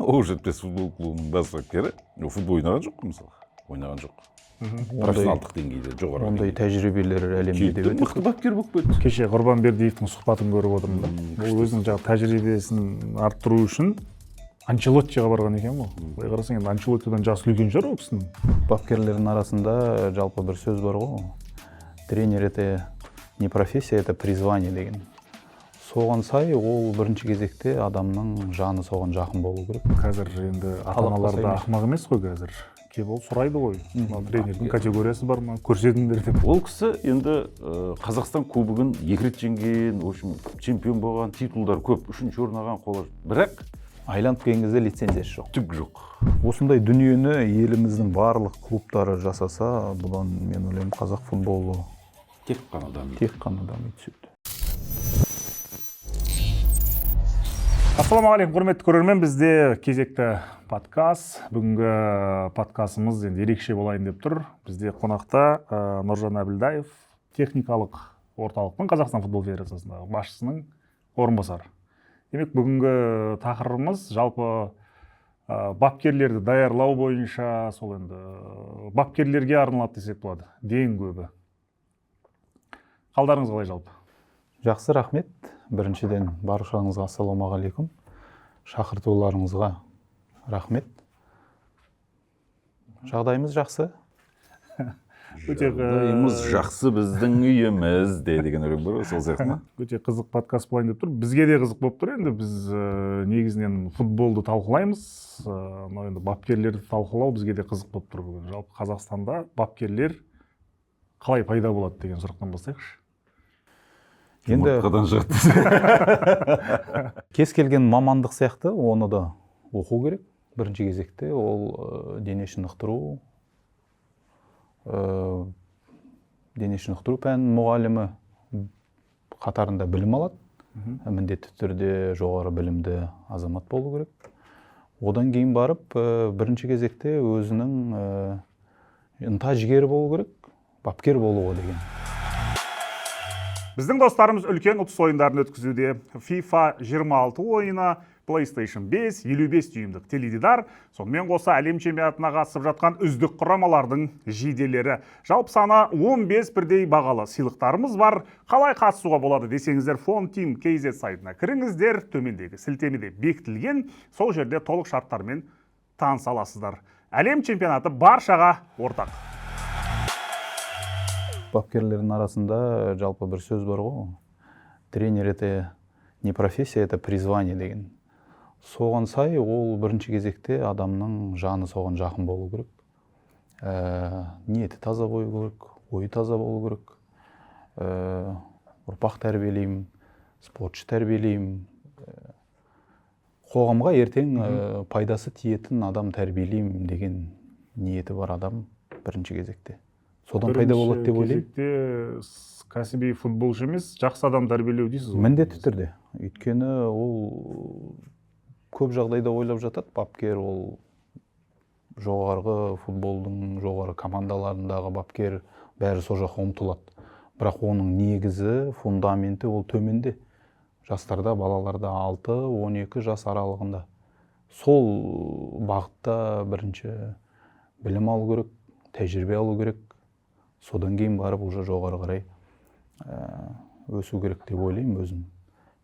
Оқжетпес футбол клубының бас бапкері. Футбол ойнаған жоқ қой, мысалы. Ойнаған жоқ. Профессионалдық деңгейде, жоғары. Ондай тәжірибелер әлемде де өте мықты бапкер болып кетті. Кеше Құрбан Бердиевтің сұхбатын көріп отырмын да. Ол өзінің жаңағы тәжірибесін арттыру үшін Анчелоттиға барған екен ғой. Былай қарасаң, енді Анчелоттидан жасы үлкен шығар ол кісінің. Бапкерлердің арасында жалпы бір сөз бар ғой. Тренер — это не профессия, это призвание деген. Соған сай ол бірінші кезекте адамның жаны соған жақын болу керек. Қазір енді ата-аналар да ақымақ емес қой қазір. Келіп ол сұрайды ғой. Мына тренердің категориясы бар ма? Көрсетіңдер деп. Ол кісі енді Қазақстан кубогын 2 рет жеңген, в общем, чемпион болған, титулдар көп, 3-ші орын алған, қола. Бірақ айланып келген кезде лицензиясы жоқ. Түк жоқ. Осындай дүниені еліміздің барлық клубтары жасаса, бұдан мен ойлаймын, қазақ футболы тек қана дамиды. Тек қана дами түседі. Ассалаумағалейкум, құрметті көрермен, бізде кезекті подкаст. Бүгінгі подкастымыз енді ерекше болайын деп тұр. Бізде қонақта Нұржан Әбілдаев, техникалық орталықтың Қазақстан футбол федерациясындағы басшысының орынбасары. Демек, бүгінгі тақырыбымыз жалпы бапкерлерді даярлау бойынша, сол енді бапкерлерге арналады десек болады, ең көбі. Қалдарыңыз қалай жалпы? Жақсы, рахмет. Біріншіден баршаңызға ассалаумағалейкум. Шақыртуларыңызға рахмет. Жағдайымыз жақсы. Өте жағдайымыз жақсы біздің үйімізде деген өлең бар ғой, сол сияқты ма? Өте қызық подкаст болайын деп тұр. Бізге де қызық болып тұр енді. Біз негізінен футболды талқылаймыз. Мынау енді бапкерлерді талқылау бізге де қызық болып тұр бүгін. Жалпы Қазақстанда бапкерлер қалай пайда болады деген сұрақтан бастайықшы. Енді жұмыртқадан шығады. Кез келген мамандық сияқты оны да оқу керек. Бірінші кезекте ол дене шынықтыру, дене шынықтыру пәнінің мұғалімі қатарында білім алады. Міндетті түрде жоғары білімді азамат болу керек. Одан кейін барып бірінші кезекте өзінің ынта жігері болу керек, бапкер болуға деген. Біздің достарымыз үлкен ұтыс ойындарын өткізуде. FIFA 26 ойыны, PlayStation 5, 55 дюймдік теледидар, сонымен қоса әлем чемпионатына қатысып жатқан үздік құрамалардың жейделері. Жалпы саны 15 бірдей бағалы сыйлықтарымыз бар. Қалай қатысуға болады десеңіздер, Fon Team KZ сайтына кіріңіздер, төмендегі сілтемеде бекітілген, сол жерде толық шарттармен таныса аласыздар. Әлем чемпионаты баршаға ортақ. Бапкерлердің арасында жалпы бір сөз бар ғой. Тренер — это не профессия, это призвание деген. Соған сай ол бірінші кезекте адамның жаны соған жақын болу керек. Ниеті таза болу керек, ойы таза болу керек. Ұрпақ тәрбиелеймін, спортшы тәрбиелеймін. Қоғамға ертең пайдасы тиетін адам тәрбиелеймін деген ниеті бар адам бірінші кезекте. Содан пайда болады деп ойлаймын. Бірінші кезекте кәсіби футболшы емес, жақсы адам тәрбиелеу дейсіз ғой. Міндетті түрде. Өйткені ол көп жағдайда ойлап жатады, бапкер ол жоғарғы футболдың жоғары командаларындағы бапкер, бәрі сол жаққа ұмтылады. Бірақ оның негізі, фундаменті ол төменде. Жастарда, балаларда 6-12 жас аралығында. Сол бағытта бірінші білім алу керек, тәжірибе алу керек. Содан кейін барып уже жоғары қарай өсу керек деп ойлаймын өзім.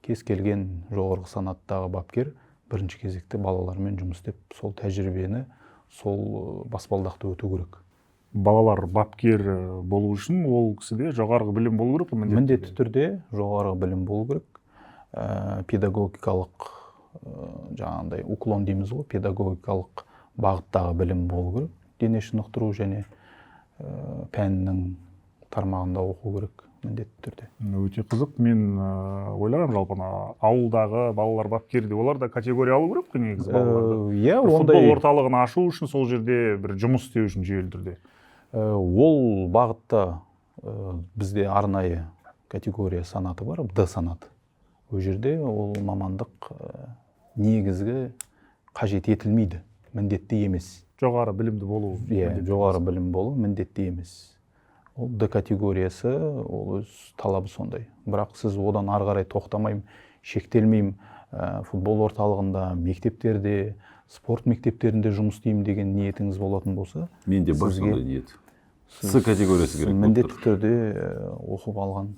Кез келген жоғарғы санаттағы бапкер бірінші кезекте балалармен жұмыс істеп, сол тәжірибені, сол баспалдақты өту керек. Балалар бапкер болу үшін ол кісіде жоғарғы білім болу керек қой, міндетті түрде жоғарғы білім болу керек. Педагогикалық жаңағындай уклон дейміз ғой, педагогикалық бағыттағы білім болу керек. Дене шынықтыру және пәнінің тармағында оқу керек міндетті түрде. Өте қызық. Мен ойлағам, жалпы ана ауылдағы балалар бапкері де, олар да категория алу керек қой негізі балаларды. Иә, футбол ондай орталығын ашу үшін, сол жерде бір жұмыс істеу үшін жүйелі түрде. Ол бағытта бізде арнайы категория санаты бар, Д санаты. Ол жерде ол мамандық негізгі қажет етілмейді, міндетті емес. Жоғары білімді болу. Иә, жоғары білім болу міндетті емес. Ол Д категориясы, ол өз талабы сондай. Бірақ сіз одан ары қарай тоқтамаймын, шектелмеймін. Футбол орталығында, мектептерде, Спорт мектептерінде жұмыс істеймін деген ниетіңіз болатын болса, Менде бар сізге- сондай ниет. С категориясы керек болып міндетті тұр. түрде оқып алған.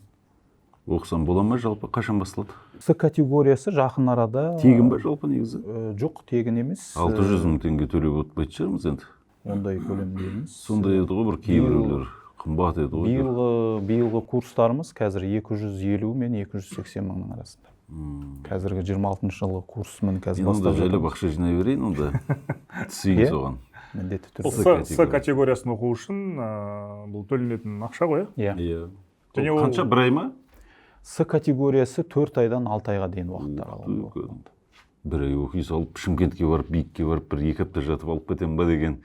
Оқысам бола ма жалпы? Қашан басталады? С категориясы жақын арада. Тегін ба жалпы негізі? Жоқ, тегін емес. 600 мың теңге төлеп отпайтын шығармыз енді. Ондай көлемде емес. Сондай еді ғой бір кейбіреулер, қымбат еді ғой. Биылғы курстарымыз қазір 250 мен 280 мыңның арасында. Қазіргі 26 жылғы курс, міне, қазір Мен онда бастап жайлап жатырмыз. ақша жинай берейін онда. Түсейін Иә. соған. Міндетті Бұл түрде. С, С категориясын оқу үшін бұл төленетін ақша ғой, иә? Иә. Иә. Және Ол ол- қанша, бір ай ма? С категориясы 4 айдан 6 айға дейін уақыт аралығында оқылады. Бір ай оқи салып, Шымкентке барып, биікке барып, бір екі апта жатып алып кетемін ба деген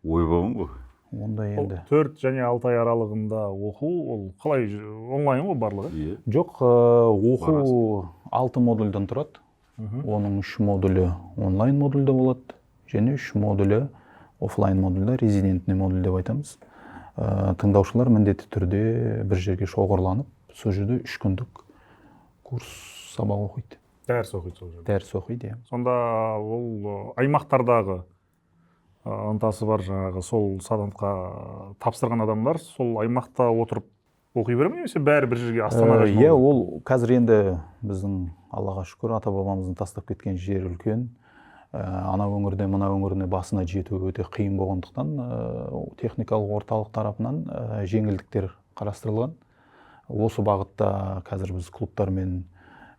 ой болған ғой. Ондай Ол енді. 4 және 6 ай аралығында оқу, ол қалай, онлайн ғой барлығы? Иә. Жоқ, оқу алты модульден тұрады. Оның үш модулі онлайн модульде болады және үш модулі офлайн модульда, резидентный модуль деп айтамыз. Тыңдаушылар міндетті түрде бір жерге шоғырланып, сол жерде 3 күндік курс, сабақ оқиды. Дәріс оқиды сол жерде. Дәріс оқиды, иә. Сонда ол аймақтардағы ынтасы бар, жаңағы сол санатқа тапсырған адамдар сол аймақта отырып оқи бере ме немесе бәрі бір жерге, Астанаға Иә, жиналады? ол қазір енді біздің, Аллаға шүкір, ата бабамыздың тастап кеткен жері үлкен. Ана өңірде, мына өңіріне басына жету өте қиын болғандықтан, техникалық орталық тарапынан жеңілдіктер қарастырылған. Осы бағытта қазір біз клубтармен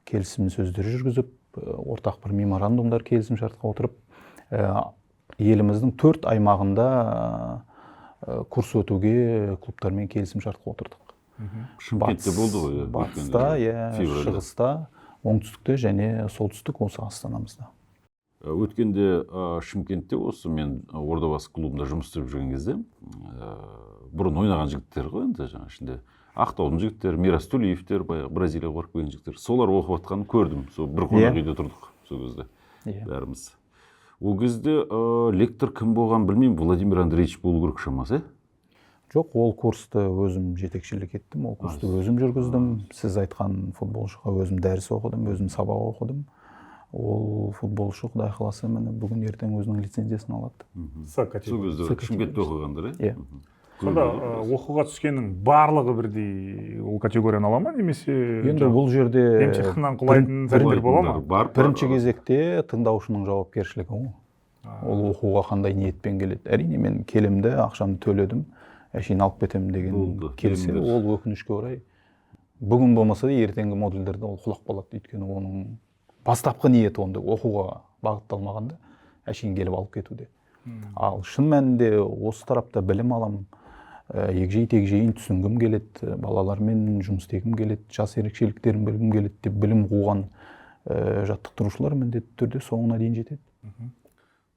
келісім сөздер жүргізіп, ортақ бір меморандумдар, келісім шартқа отырып, еліміздің төрт аймағында курс өтуге клубтармен келісім шартқа отырдық. Шымкентте болды ғой, иә, Батыста, өткенде, иә, февральда. шығыста, оңтүстікте және солтүстік, осы астанамызда. Өткенде Шымкентте осы мен Ордабасы клубында жұмыс істеп жүрген кезде, бұрын ойнаған жігіттер ғой енді, жаңағы ішінде Ақтаудың жігіттері, Мирас Төлеевтер, баяғы Бразилияға барып келген жігіттер, солар оқып жатқанын көрдім. Сол бір қонақ үйде тұрдық сол кезде бәріміз. Ол кезде лектор кім болғанын білмеймін, Владимир Андреевич болу керек шамасы, иә? Жоқ, ол курсты өзім жетекшілік еттім, ол курсты өзім жүргіздім. Сіз айтқан футболшыға өзім дәріс оқыдым, өзім сабақ оқыдым. Ол футболшы, құдай қаласа, міне, бүгін ертең өзінің лицензиясын алады. С Сол категория. кезде С категориясы. Шымкентте оқығандар, иә? Иә. Сонда оқуға түскеннің барлығы бірдей ол категорияны ала ма немесе Енді бұл жерде емтиханнан құлайтын сәттер бола ма? Бар, бар. бірінші кезекте тыңдаушының жауапкершілігі ғой. Ол оқуға қандай ниетпен келеді? Әрине, мен келемді, ақшамды төледім, әшейін алып кетемін деген Болды, келсе, беріңдер. ол, өкінішке орай, бүгін болмаса да ертеңгі модульдерде ол құлап қалады, өйткені оның бастапқы ниеті онда оқуға бағытталмаған да, әшейін келіп алып кетуде. Ал шын мәнінде осы тарапта білім алам, егжей тегжейін түсінгім келеді, балалармен жұмыс істегім келеді, жас ерекшеліктерін білгім келеді деп білім қуған жаттықтырушылар міндетті түрде соңына дейін жетеді.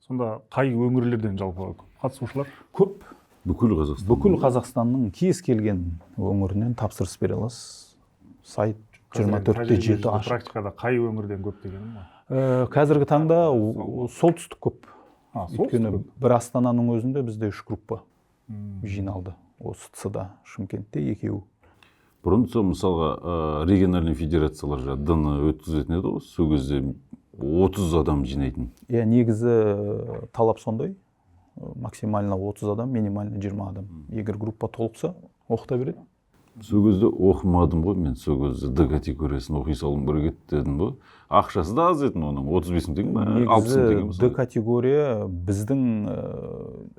Сонда қай өңірлерден жалпы қатысушылар? Көп. Бүкіл Қазақстан. Бүкіл Қазақстанның кез келген өңірінен тапсырыс бере аласыз. Сайт 24/7 ашық. Практикада қай өңірден көп дегенім ғой. Қазіргі таңда солтүстік көп. А, Өйткені солтүстік. бір Астананың өзінде бізде үш группа жиналды осы С-да, Шымкентте екеу. Бұрын сол, мысалға, региональный федерациялар жаңағы Д-ны өткізетін еді ғой, сол кезде 30 адам жинайтын. Иә, негізі талап сондай: максимально 30 адам, минимально 20 адам. Егер группа толықса, оқыта береді. Сол кезде оқымадым ғой мен. Сол кезде Д категориясын оқи салуым керек еді дедім ғой. Ақшасы да аз еді оның, 35 мың теңге ма, 60 мың теңге ма, Негізі Д сондай. категория біздің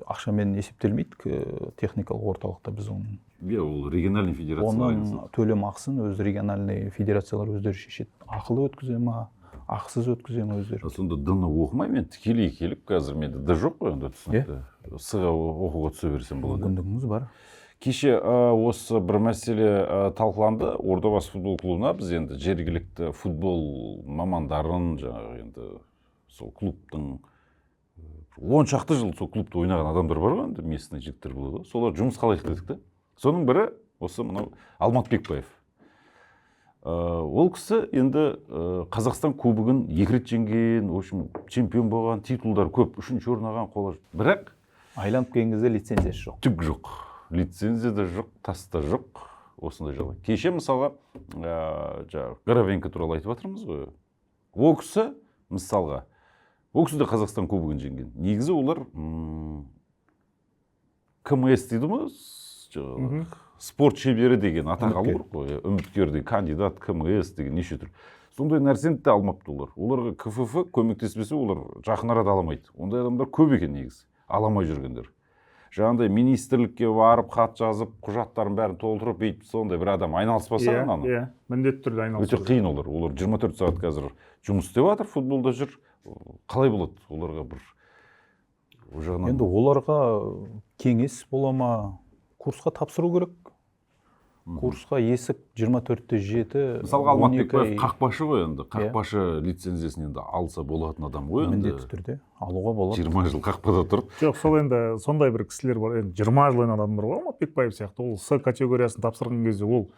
ақшамен есептелмейді. Техникалық орталықта біз оның Иә, ол региональный федерациялар оның айналысады. төлем ақысын өз региональный федерациялар өздері шешеді: ақылы өткізе ма, ақысыз өткізе ма, өздері. А сонда Д-ны оқымай, мен тікелей келіп, қазір менде Д жоқ қой онда, түсінікті, С-ға оқуға түсе берсем болады. Мүмкіндігіңіз бар. Кеше осы бір мәселе талқыланды. Ордабасы футбол клубына біз енді жергілікті футбол мамандарын, жаңағы енді сол клубтың он шақты жыл сол клубта ойнаған адамдар бар ғой енді, местный жігіттер болады ғой, солар жұмысқа алайық дедік та. Соның бірі осы мынау Алмат Бекбаев. Ол кісі енді Қазақстан кубогын екі рет жеңген, в общем, чемпион болған, титулдар көп, үшінші орын алған, қола. Бірақ Айланып келген кезде лицензиясы жоқ. Түк жоқ, лицензия да жоқ, тас та жоқ, осындай жағдай. Кеше, мысалға, жаңағы Горовенко туралы айтып жатырмыз ғой, ол кісі, мысалға, Ол кісі де Қазақстан кубогын жеңген. Негізі олар КМС дейді ма? Спорт шебері деген атақ алу керек қой. Үміткер деген, кандидат, КМС деген неше түрлі. Сондай нәрсені де алмапты олар. Оларға КФФ көмектеспесе, олар жақын арада ала алмайды. Ондай адамдар көп екен негізі, ала алмай жүргендер. Жаңағыдай министрлікке барып, хат жазып, құжаттарын бәрін толтырып, бүйтіп сондай бір адам айналыспаса, ананы. Иә, міндетті түрде айналысу. Өте қиын олар. Олар 24 сағат қазір жұмыс істеп жатыр, футболда жүр. Қалай болады оларға бір ол жағынан? Енді оларға кеңес бола ма? Курсқа тапсыру керек. Курсқа есік 24/7. Мысалға, Алмат 12 Бекбаев ай. Қақпашы ғой енді. Қақпашы лицензиясын енді алса болатын адам ғой енді. Міндетті түрде алуға болады. 20 жыл қақпада тұрып. Жоқ, сол енді сондай бір кісілер бар. Енді 20 жыл ойнаған адамдар бар ғой, Алмат Бекбаев сияқты. Ол С категориясын тапсырған кезде ол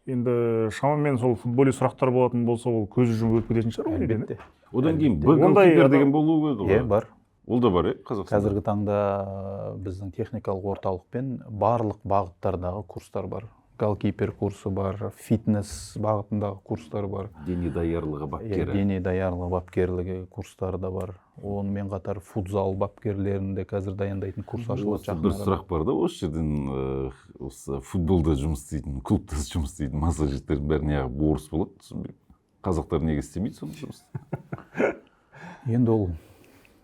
енді шамамен сол футболист сұрақтар болатын болса, ол көзі жұмып өтіп кететін шығар ол неден, Әлбетте. Одан кейін Б Ондай голкипер адам- деген болуы керек ғой. Иә, бар. Ол да бар, иә, Қазақстанда. Қазіргі таңда біздің техникалық орталықпен барлық бағыттардағы курстар бар. Голкипер курсы бар, фитнес бағытындағы курстар бар. Дене даярлығы Иә, бапкері. Дене даярлығы бапкерлігі курстары да бар. Онымен қатар футзал бапкерлерін де қазір дайындайтын курс ашылады Осы жақын бір арада. сұрақ бар да осы жерден, осы футболда жұмыс істейтін, клубта жұмыс істейтін массажистердің бәрі неғып орыс болады, түсінбеймін. Қазақтар неге істемейді соны жұмысты? Енді ол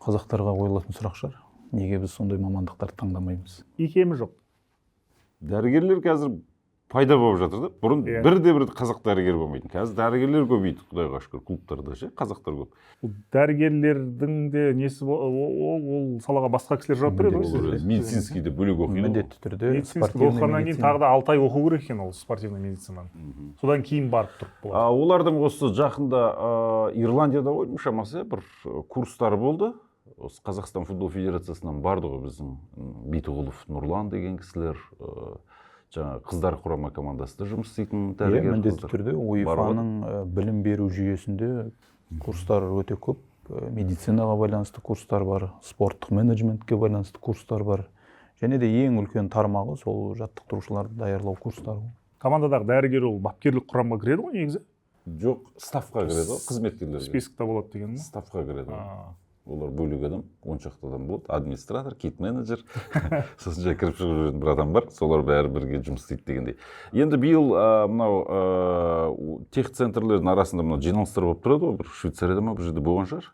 қазақтарға қойылатын сұрақ шығар. Неге біз сондай мамандықтарды таңдамаймыз? Икемі жоқ. Дәрігерлер қазір пайда болып жатыр да. Бұрын бірде бір қазақ дәрігер болмайтын. Қазір дәрігерлер көбейді, құдайға шүкір, клубтарда ше, қазақтар көп. Бұл дәрігерлердің де несі, ол салаға басқа кісілер жауап береді ғой Олар сізде. Медицинскийді бөлек оқиды ғой. Міндетті түрде Медицинский спортивный оқығаннан кейін медицина. тағы да 6 ай оқу керек екен ол спортивный медицинаны. Содан кейін барып тұрып болады. Олардың осы жақында Ирландияда ғой деймін шамасы, бір курстары болды. Осы Қазақстан футбол федерациясынан барды ғой біздің Битіғұлов Нұрлан деген кісілер, жаңағы қыздар құрама командасында жұмыс істейтін Иә, дәрігер міндетті қыздар. түрде Бар ғой. УЕФА-ның білім беру жүйесінде курстар өте көп. Медицинаға байланысты курстар бар, спорттық менеджментке байланысты курстар бар. Және де ең үлкен тармағы сол жаттықтырушыларды даярлау курстары. Командадағы дәрігер ол бапкерлік құрамға кіреді ғой негізі? Жоқ, стафқа кіреді ғой, қызметкерлерге. Списокта болады деген ме? Стафқа кіреді ғой. Олар бөлек адам, 10 шақты адам болады. Администратор, кит менеджер, сосын жай кіріп шығып жүретін бір адам бар. Солар бәрі бірге жұмыс істейді дегендей. Енді биыл мынау техцентрлердің арасында мынау жиналыстар болып тұрады ғой, бір Швейцарияда ма, бір жерде болған шығар.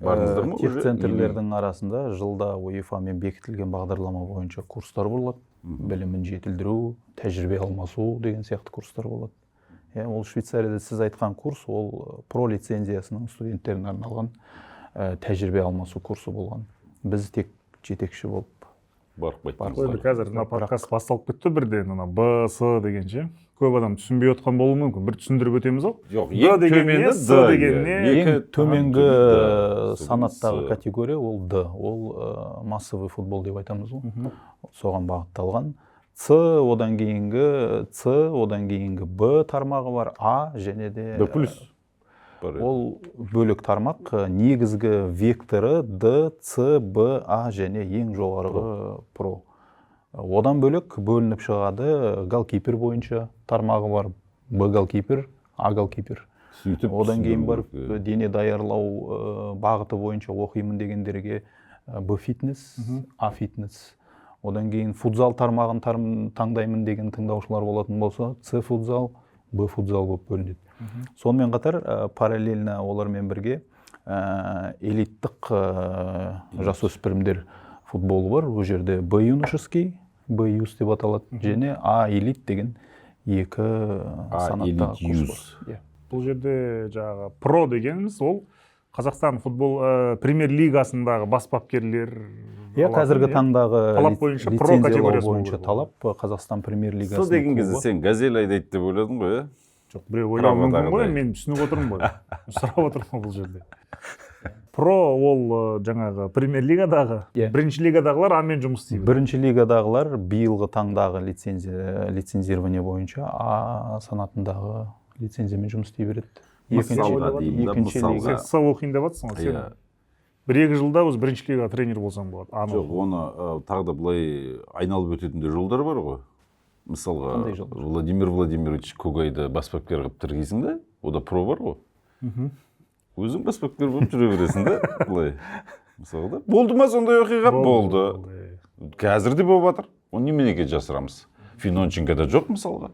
Бардыңыздар ма? Уже? Техцентрлердің арасында жылда УЕФА-мен бекітілген бағдарлама бойынша курстар болады. Білімін жетілдіру, тәжірибе алмасу деген сияқты курстар болады. Иә, ол Швейцарияда сіз айтқан курс, ол про лицензиясының студенттеріне арналған тәжірибе алмасу курсы болған. Біз тек жетекші болып Барып қайттыңыз. Енді қазір мына подкаст басталып кетті бірден, ана Б, С деген ше. Көп адам түсінбей отқан болуы мүмкін. Бір түсіндіріп өтеміз ау. Жоқ, Д ең деген не, төмені С Д, деген иә. не? Екі Ең төменгі Д, санаттағы С. категория ол Д. Ол массовый футбол деп айтамыз ғой. Соған бағытталған. С, одан кейінгі С, одан кейінгі Б тармағы бар, А және де Б плюс бар, иә. Ол бөлек тармақ, негізгі векторы Д, С, Б, А және ең жоғарғы про. Одан бөлек бөлініп шығады, голкипер бойынша тармағы бар, Б голкипер, А голкипер. Сөйтіп Одан кейін түсіндіру барып керек, иә. дене даярлау бағыты бойынша оқимын дегендерге Б фитнес, А фитнес. Одан кейін футзал тармағын таңдаймын деген тыңдаушылар болатын болса, С футзал, Б футзал болып бөлінеді. Сонымен қатар параллельно олармен бірге элиттік жасөспірімдер футболы бар. Ол жерде Б юношеский, Б юз деп аталады, және А элит деген екі А санаттағы элит курс юз. бар. Иә. Бұл жерде жаңағы про дегеніміз ол Қазақстан футбол премьер лигасындағы бас бапкерлер Иә, алатын, қазіргі иә? таңдағы Талап бойынша про лицензиялау категориясы болу бойынша керек. талап Қазақстан премьер С лигасының деген кезде клубы. сен газель айдайды деп ойладың ғой, иә? Жоқ, біреу ойлауы мүмкін ғой, Праводағыдай. мен түсініп отырмын ғой. Сұрап отырмын ғой бұл жерде. Про ол жаңағы премьер лигадағы, бірінші лигадағылар А-мен жұмыс істейді. Бірінші лигадағылар биылғы таңдағы лицензирование бойынша А санатындағы лицензиямен жұмыс істей береді. Мысалға деймін да, Екінші мысалға. лига. Сен С оқиын деп жатрсың ғой, сен Иә. 1-2 жылда өзі бірінші лигаға тренер болсаң болады. Аны Жоқ, оны тағы да былай айналып өтетін де жолдар бар ғой. Мысалға, Қандай жолдар? Владимир Владимирович Когайды бас бапкер қылып тіркейсің да, ода про бар ғой. Өзің бас бапкер болып жүре бересің да, былай. Мысалға да. Болды ма сондай оқиға? Болды. Қазір де болып жатыр. Оны неменеге жасырамыз? Финонченко да жоқ мысалға.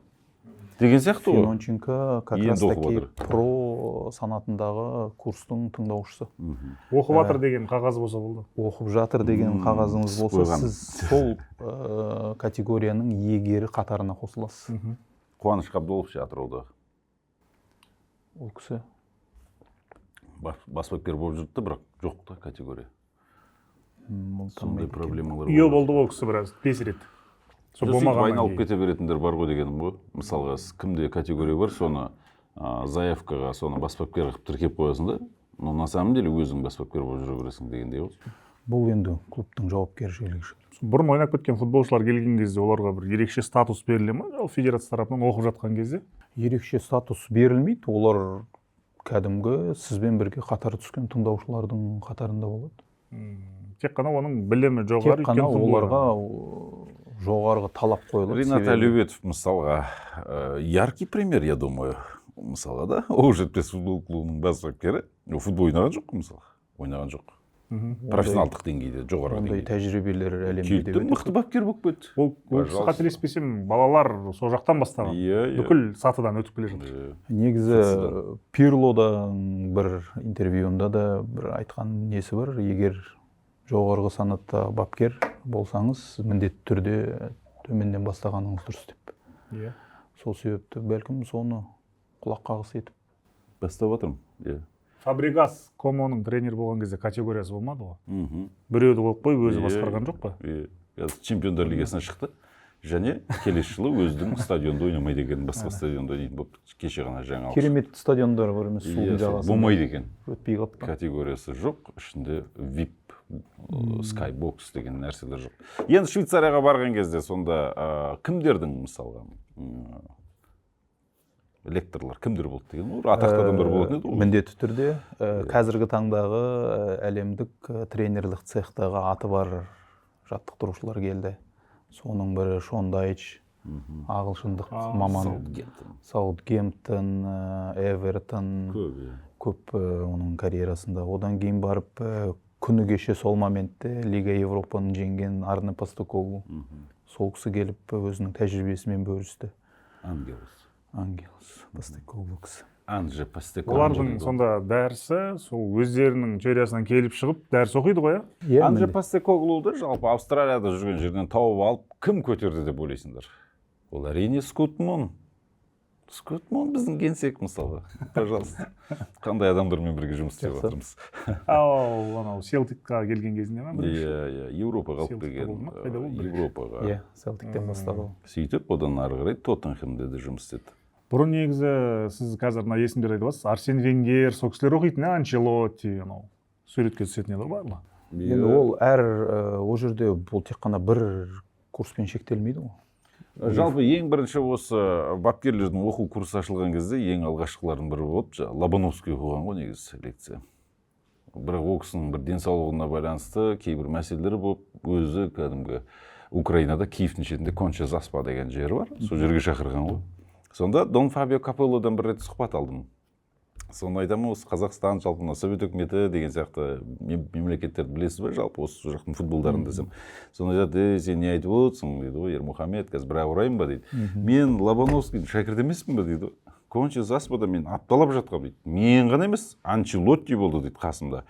Деген сияқты ғой. Финонченко как Енді раз оқып таки жатыр. про санатындағы курстың тыңдаушысы. Оқып жатыр деген қағаз болса болды. Оқып жатыр деген қағазыңыз түсіп болса, қойған. сіз сол категорияның иегері қатарына қосыласыз. Қуаныш Қабдолов ше Атырауда. Ол кісі Бас бапкер болып жүрді де, бірақ жоқ та категория. Ол Сондай танымайды екен. проблемалар Үйе бар. болды ғой ол кісі біраз, 5 рет. Сол Жоқ, сөйтіп болмағаннан айналып кейін. кете беретіндер бар ғой дегенім ғой. Мысалға, кімде категория бар, соны заявкаға соны бас бапкер қылып тіркеп қоясың да. Но на самом деле өзің бас бапкер болып жүре бересің дегендей ғой. Бұл енді клубтың жауапкершілігі. Бұрын ойнап кеткен футболшылар келген кезде оларға бір ерекше статус беріле ма? Ол федерация тарапынан оқып жатқан кезде? Ерекше статус берілмейді. Олар кәдімгі сізбен бірге қатар түскен тыңдаушылардың қатарында болады. Тек қана оның білімі жоғары, Тек қана өйткені футбол оларға жоғарғы талап қойылады. Ринат Себебі Әлеуетов мысалға, яркий пример, я думаю. Мысалға да, Оқжетпес футбол клубының бас бапкері. Ол футбол ойнаған жоқ қой мысалға. Ойнаған жоқ. Профессионалдық деңгейде, жоғарғы Ондай деңгейде. тәжірибелер әлемде де Келді, өте мықты бапкер болып кетті. Ол кісі, Пожалуйста. қателеспесем, балалар сол жақтан бастаған. Иә, иә. Бүкіл сатыдан өтіп келе жатыр. Иә. Негізі Пирлодан бір интервьюында да бір айтқан несі бар. Егер жоғарғы санатта бапкер болсаңыз, міндетті түрде төменнен бастағаныңыз дұрыс деп. Сол себепті бәлкім соны құлақ қағыс етіп Бастап жатырмын. Иә. Фабрегас Комоның тренер болған кезде категориясы болмады ғой. Біреуді қойып қойып өзі басқарған жоқ па? Иә. Қазір Чемпиондар лигасына шықты. Және келесі жылы өзінің стадионда ойнамайды екен, басқа стадионда ойнайтын болып кеше ғана жаңалық. Керемет стадиондар бар емес, судың Иә, сол жағасында. болмайды екен. Өтпей қалып па? Категориясы жоқ, ішінде VIP, Skybox деген нәрселер жоқ. Енді Швейцарияға барған кезде сонда кімдердің мысалға лекторлар кімдер болды деген ғой, атақты адамдар болатын еді ғой. Міндетті түрде, қазіргі таңдағы әлемдік тренерлік цехтағы аты бар жаттықтырушылар келді. Соның бірі Шон Дайч, ағылшындық маман. Саутгемптон. Саутгемптон, Эвертон. Көп, иә. Көп, оның карьерасында. Одан кейін барып, күні кеше сол моментте Лига Европаны жеңген Арне Постекоглу. Сол кісі келіп өзінің тәжірибесімен бөлісті. Ангелос. Ангелос Постекоглу кісі. Анже Постекоглу. Олардың сонда дәрісі сол өздерінің теориясынан келіп шығып дәріс оқиды ғой, иә? Иә, Анже міндет. Постекоглуды жалпы Австралияда жүрген жерден тауып алып кім көтерді деп ойлайсыңдар? Ол әрине Скотт Мун. Скотт Мун біздің генсек мысалға. Пожалуйста. Қандай адамдармен бірге жұмыс істеп Жақсы. жатырмыз? Ау, анау Селтикқа келген кезінде ма бірінші? Иә, иә, Еуропаға алып Селтикте келген, болды ма? Қайда болды бірінші? Еуропаға. Иә, Селтиктен бастады ол. Сөйтіп, одан ары қарай Тоттенхэмде де жұмыс істеді. Бұрын негізі сіз қазір мына есімдерді айтып жатсыз, Арсен Венгер, сол кісілер оқитын, ә, Анчелотти, анау суретке түсетін еді ғой барлығы. Енді ол әр, ол жерде бұл тек қана бір курспен шектелмейді ғой. Жалпы ең бірінші осы бапкерлердің оқу курсы ашылған кезде ең алғашқылардың бірі болып Лобановский оқыған ғой негізі лекция. Бірақ ол кісінің бір денсаулығына байланысты кейбір мәселелер болып, өзі кәдімгі Украинада Киевтің шетінде Конча Заспа деген жері бар, сол жерге шақырған ғой. Сонда Дон Фабио Капеллодан бір рет сұхбат алдым. Соны айтамын, осы Қазақстан, жалпы мына Совет өкіметі деген сияқты мемлекеттерді білесіз бе, жалпы осы жақтың футболдарын десем. Соны айтады, ей, сен не айтып отырсың дейді ғой, Ермұхамед, қазір бір-ақ ұрайын ба дейді. Мен Лобановскийдің шәкірті емеспін бе дейді ғой. Конча Заспада мен апталап жатқанмын дейді. Мен ғана емес, Анчелотти болды дейді қасымда.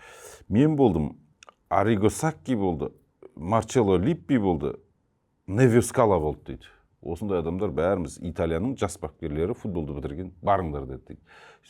Мен болдым, Ариго Сакки болды, Марчелло Липпи болды, Невио Скала болды дейді. Осындай адамдар бәріміз Италияның жас бапкерлері футболды бітірген барыңдар деді дейді.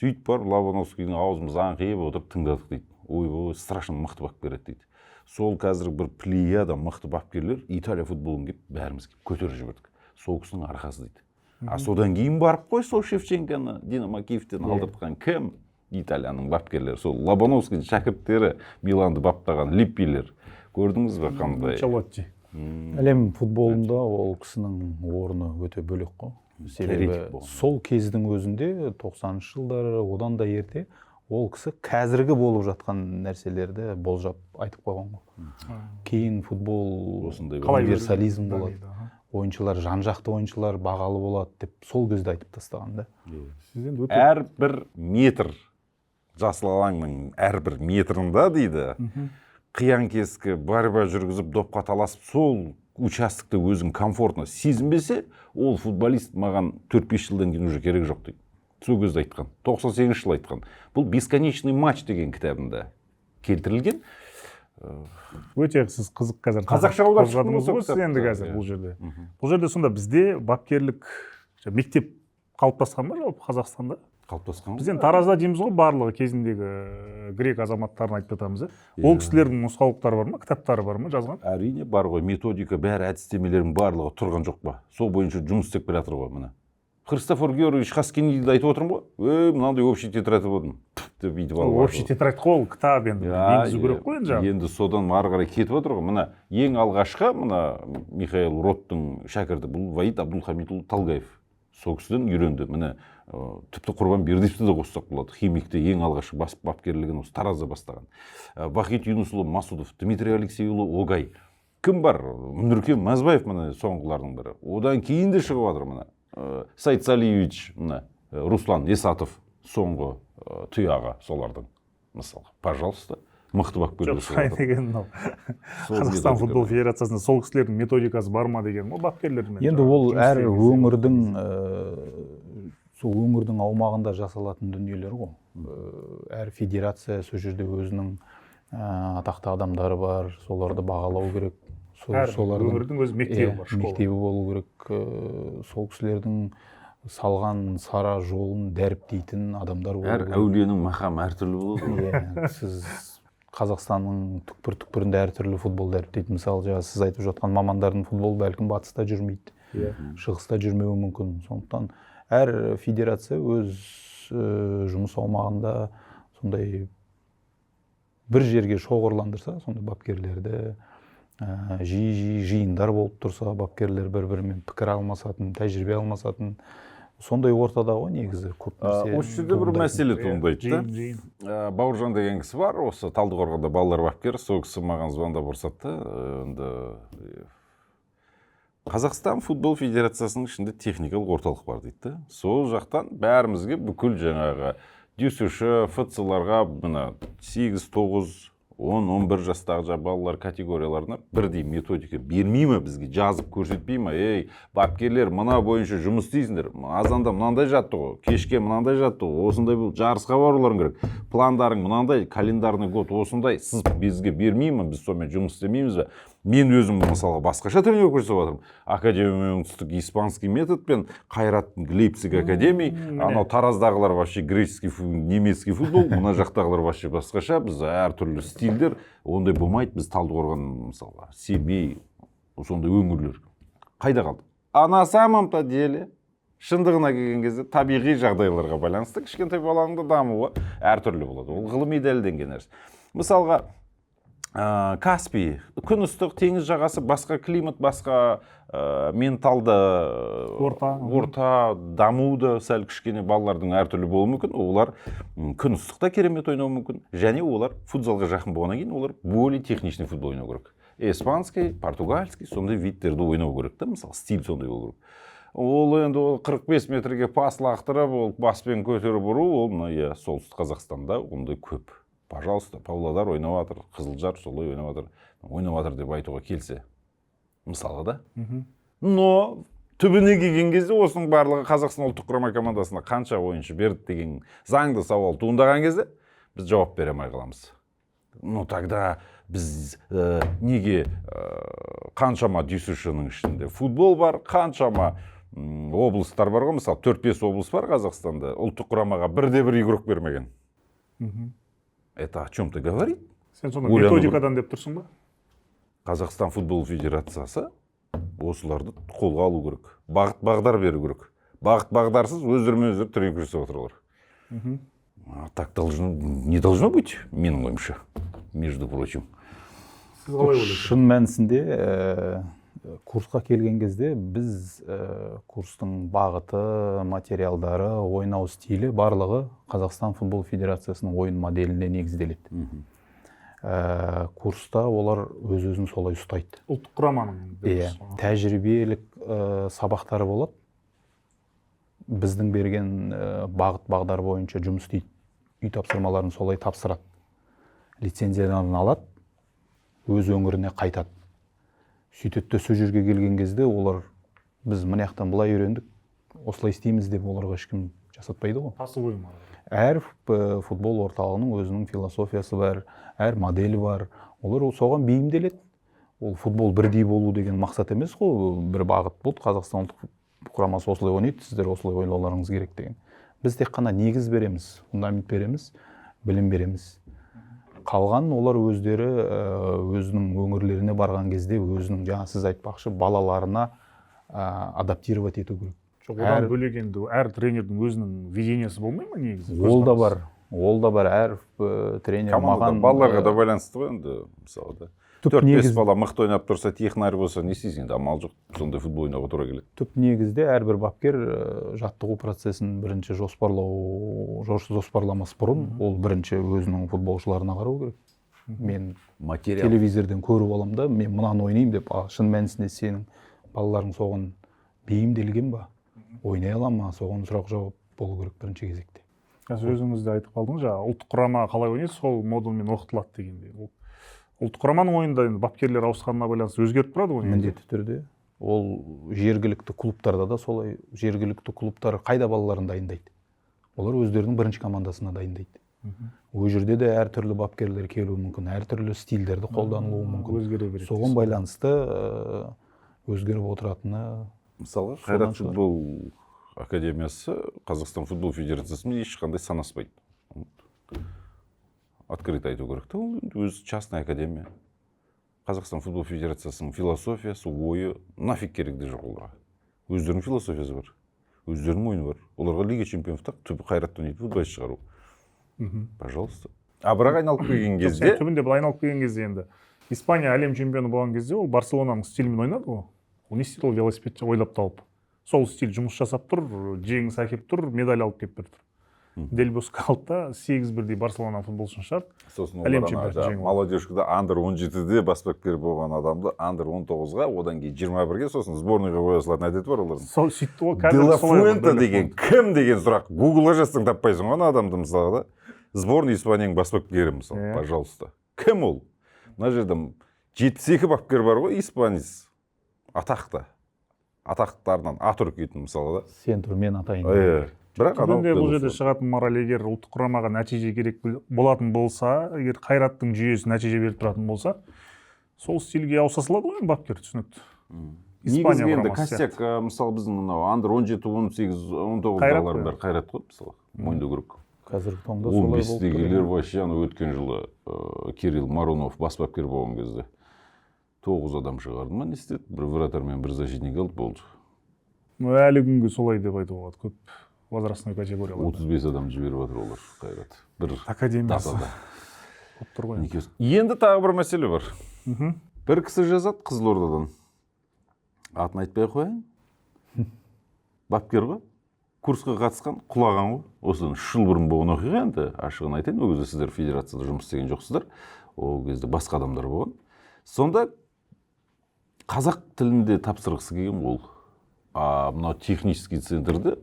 Сөйтіп барып Лобановскийдің аузымыз аңқиып отырып тыңдадық дейді. Ойбой, страшно мықты бапкер еді дейді. Сол қазір бір плеяда мықты бапкерлер Италия футболын келіп бәріміз келіп көтеріп жібердік. Сол кісінің арқасы дейді. А содан кейін барып қой сол Шевченконы Динамо Киевтен алдыртқан кім? Италияның бапкерлері. Сол Лобановскийдің шәкірттері Миланды баптаған Липпилер. Көрдіңіз бе қандай? Анчелотти. Әлем футболында ол кісінің орны өте бөлек қой. Себебі Теоретик болған. сол кездің өзінде тоқсаныншы жылдары, одан да ерте ол кісі қазіргі болып жатқан нәрселерді болжап айтып қойған ғой. Кейін футбол Осындай бір Қалай универсализм дамиды, болады. аха. Ойыншылар, жан-жақты ойыншылар бағалы болады деп сол кезде айтып тастаған да. Сіз енді өте Әрбір метр Жасыл алаңның әрбір метрында дейді, қиян кескі борьба жүргізіп, допқа таласып, сол участокты өзін комфортно сезінбесе, ол футболист маған 4-5 жылдан кейін уже керек жоқ дейді. Сол кезде айтқан, 98 жылы айтқан. Бұл «Бесконечный матч» деген кітабында келтірілген. Өте сіз қызық қазір Қазақша аударып шықтыңыз қозғадыңыз сол ғой сіз енді кітапты, қазір иә. Бұл жерде сонда бізде бапкерлік мектеп қалыптасқан ба жалпы Қазақстанда? Қалыптасқан. Біз енді Таразда дейміз ғой, барлығы кезіндегі грек азаматтарын айтып жатамыз, иә. Ол кісілердің нұсқаулықтары бар ма, кітаптары бар ма жазған? Әрине, бар ғой. Методика, бәрі, әдістемелердің барлығы тұрған жоқ па? Сол бойынша жұмыс істеп келе жатыр ғой. Міне, Христофор Георгиевич Хаскиниді айтып отырмын ғой. Ей, мынандай общий тетрадь болдым деп бүйтіп алып. Общий тетрадь қой ол, кітап енді енгізу керек қой енді жаңағы. Енді содан ары қарай кетіп отыр ғой. Мына ең алғашқы, мына Михаил Роттың шәкірті, бұл Ваид Абдулхамидұлы Талгаев, сол кісіден үйренді. Міне, тіпті Құрбан Бердиевті де қоссақ болады. Химикті ең алғашқы бас бапкерлігін осы Таразда бастаған. Вахит Юнусұлы Масудов, Дмитрий Алексейұлы Огай, кім бар, Нұркен Мазбаев, міне, соңғылардың бірі. Одан кейін де шығып жатыр, міне, Саид Салиевич, міне, Руслан Есатов соңғы тұяғы солардың. Мысалы, пожалуйста, мықты бапкерлер Жоқ, шығып сұрайын жатыр. деген мынау Сол Қазақстан методика. футбол федерациясында сол кісілердің методикасы бар ма деген ғой бапкерлермен Енді жаңағы ол жұмыс әр істеген кезде. өңірдің, сол өңірдің аумағында жасалатын дүниелер ғой. Әр федерация сол жерде өзінің атақты адамдары бар, соларды бағалау керек. Әр Солардың өңірдің өз мектебі иә, бар, школа. Мектебі болу керек. Сол кісілердің салған сара жолын дәріптейтін адамдар болу Әр керек. әулиенің мақамы әртүрлі болады ғой. Иә, сіз Қазақстанның түкпір түкпірінде әртүрлі футбол дәріптейді. Мысалы, жаңа сіз айтып жатқан мамандардың футбол бәлкім батыста жүрмейді, шығыста жүрмеуі мүмкін. Сондықтан әр федерация өз жұмыс аумағында сондай бір жерге шоғырландырса, сондай бапкерлерді, жиі жиі жиындар болып тұрса, бапкерлер бір бірімен пікір алмасатын, тәжірибе алмасатын сондай ортада ғой негізі көп нәрсе Осы жерде бір туындайтын. Мәселе туындайды да. Жиын, жиын. Бауыржан деген кісі бар, осы Талдықорғанда балалар бапкері. Сол кісі маған звондап ұрсады да. Енді Қазақстан футбол федерациясының ішінде техникалық орталық бар дейді да. Сол жақтан бәрімізге, бүкіл жаңағы ДЮСШ, ФЦ-ларға, мына 8, 9, 10, 11 жастағы жаңағы балалар категорияларына бірдей методика бермей ме, бізге жазып көрсетпей ма? Ей, бапкерлер, мына бойынша жұмыс істейсіңдер, азанда мынандай жаттығу, кешке мынандай жаттығу, осындай, бұл жарысқа баруларың керек, пландарың мынандай, календарный год осындай, сіз бізге бермей ме, біз сонымен жұмыс істемейміз бе? Мен өзім, мысалға, басқаша тренировка жасап жатырмын. Академия Оңтүстік испанский методпен, Қайрат Лейпциг академий, анау Тараздағылар вообще греческий, немецкий футбол, мына жақтағылар вообще басқаша. Біз әртүрлі стильдер, ондай болмайды. Біз Талдықорған, мысалға, Семей, сондай өңірлер қайда қалды? А на самом-то деле, шындығына келген кезде, табиғи жағдайларға байланысты кішкентай баланың да дамуы әртүрлі болады. Ол ғылыми дәлелденген нәрсе. Мысалға, Каспий, күн ыстық, теңіз жағасы, басқа климат, басқа менталды Орта. Орта дамуы да сәл кішкене балалардың әртүрлі болуы мүмкін. Олар күн ыстықта керемет ойнауы мүмкін және олар футзалға жақын болғаннан кейін, олар более техничный футбол ойнау керек, испанский, португальский, сондай видтерді ойнау керек та. Мысалы, стиль сондай болу керек. Ол енді ол 45 метрге пас лақтырып, ол баспен көтеріп ұру, ол мына, иә, Солтүстік Қазақстанда ондай көп. Пожалуйста, Павлодар ойнап жатыр, Қызылжар солай ойнап жатыр, ойнап жатыр деп айтуға келсе, мысалға да. Но түбіне келген кезде, осының барлығы Қазақстан ұлттық құрама командасына қанша ойыншы берді деген заңды сауал туындаған кезде, біз жауап бере алмай қаламыз. Ну тогда біз неге қаншама ДЮСШ-ның ішінде футбол бар, қаншама облыстар бар ғой, мысалы, 4-5 облыс бар Қазақстанда, ұлттық құрамаға бірде бір игрок бермеген? Это о чем-то говорит. Сен сонда Ойлану методикадан деп тұрсың ба? Қазақстан футбол федерациясы осыларды қолға алу керек, бағыт бағдар беру керек. Бағыт бағдарсыз өздерімен өздері тренировка жасап отыр олар. А так должно, не должно быть, менің ойымша, между прочим. Сіз қалай ойлайсыз? Шын мәнісінде, курсқа келген кезде біз курстың бағыты, материалдары, ойнау стилі, барлығы Қазақстан футбол федерациясының ойын моделіне негізделеді. Курста олар өз өзін солай ұстайды. Ұлттық құраманың деп Иә, тұрсыз ғой. Тәжірибелік сабақтары болады, біздің берген бағыт бағдар бойынша жұмыс істейді. Үй тапсырмаларын солай тапсырады. Лицензияларын алады, өз өңіріне қайтады. Сөйтеді де сол жерге келген кезде олар біз мына жақтан былай үйрендік, осылай істейміз деп оларға ешкім жасатпайды ғой. По-своему. Әр футбол орталығының өзінің философиясы бар, әр моделі бар. Олар соған бейімделеді. Ол футбол бірдей болу деген мақсат емес қой, бір бағыт болды. Қазақстан ұлттық құрамасы осылай ойнайды, сіздер осылай ойнауларыңыз керек деген. Біз тек қана негіз береміз, фундамент береміз, білім береміз. Қалған олар өздері өзінің өңірлеріне барған кезде өзінің, жаңа сіз айтпақшы, балаларына адаптировать ету керек. Жоқ, одан бөлек енді әр тренердің өзінің видениесі болмай ма негізі? Ол да бар, ол да бар. Әр тренер маған балаларға да байланысты ғой енді, мысалы да. 4-5 бала мықты ойнап тұрса, технарь болса, не істейсің енді, амал жоқ, сондай футбол ойнауға тура келеді. Түп негізде әрбір бапкер жаттығу процесін бірінші жоспарлау, жоспарламас бұрын, ол бірінші өзінің футболшыларына қарау керек. Мен телевизорден көріп аламын да, мен мынаны ойнаймын деп, а шын мәнісінде сенің балаларың соған бейімделген ба, ойнай ала ма, соған сұрақ жауап болу керек бірінші кезекте. Қазір өзіңіз де айтып қалдыңыз, жаңа ұлттық құрама қалай ойнайды, сол модульмен оқытылады дегендей. Ұлттық құраманың ойында енді бапкерлер ауысқанына байланысты өзгеріп тұрады ғой. Міндетті түрде. Ол жергілікті клубтарда да солай. Жергілікті клубтар қайда балаларын дайындайды? Олар өздерінің бірінші командасына дайындайды. Ол жерде де әртүрлі бапкерлер келуі мүмкін, әртүрлі стильдерді қолданылуы мүмкін. Өзгере береді. Соған байланысты өзгеріп отыратыны. Мысалға, Қайрат футбол академиясы Қазақстан футбол федерациясымен ешқандай санаспайды. Открыто айту керек те, ол өзі частная академия. Қазақстан футбол федерациясының философиясы, ойы нафиг керек де жоқ оларға. Өздерінің философиясы бар, өздерінің ойыны бар. Оларға Лига чемпионов түбі Қайратты ойнайтын футболист шығару. Пожалуйста. А бірақ айналып келген кезде... Түбінде бұл айналып келген кезде енді Испания әлем чемпионы болған кезде ол Барселонаның стилімен ойнады ғой. Ол не істеді, ол велосипедте ойлап тауып. Сол стиль жұмыс жасап тұр, жеңіс әкеліп тұр, медаль алып келіп тұр. Дель Боско алды да 8-1-дей Барселонаның футболшысын шығарды. Сосын олар молодежкада андер 17-де бас бапкер болған адамды андер 19-ға, одан кейін 21-ге, сосын сборныйға қоя салатын әдеті бар олардың. Сол сөйтті ғой. Де ла Фуэнте деген кім деген сұрақ. Гуглға жазсаң таппайсың ғой адамды мысалға да. Сборный Испанияның бас бапкері мысалы, пожалуйста. Кім ол? Мына жерде 72 бапкер бар ғой, испанец. Атақты. Атақтарынан ат үркетін мысалға да. Сен тұр, мен атайын. Бірақ түбінде бұл жерде шығатын мораль, егер ұлттық құрамаға нәтиже керек болатын болса, егер Қайраттың жүйесі нәтиже беріп тұратын болса, сол стильге ауыса салады ғой бапкер, түсінікті. Испания енді костяк, мысалы біздің мынау андер 17, 18, 19-дағылардың бәрі Қайрат қой, мысалы, мойындау керек. Қазіргі таңда солай болып тұр. 15-тегілер вообще ана өткен жылы Кирилл Марунов бас бапкер болған кезде 9 адам шығарды ма, не істеді? Бір вратарь мен бір защитник алды, болды. Әлі күнге солай деп айтуға болады, көп возрастной категорияларда. 35 адам жіберіп жатыр олар, Қайрат. Бір академиясы болып тұр ғой. Енді тағы бір мәселе бар. Бір кісі жазады Қызылордадан. Атын айтпай қояйын. Бапкер ғой. Курсқа қатысқан, құлаған ғой. Осыдан 3 жыл бұрын болған оқиға енді, ашығын айтайын, ол кезде сіздер федерацияда жұмыс істеген жоқсыздар. Ол кезде басқа адамдар болған. Сонда қазақ тілінде тапсырғысы келген ол. А мынау технический центрді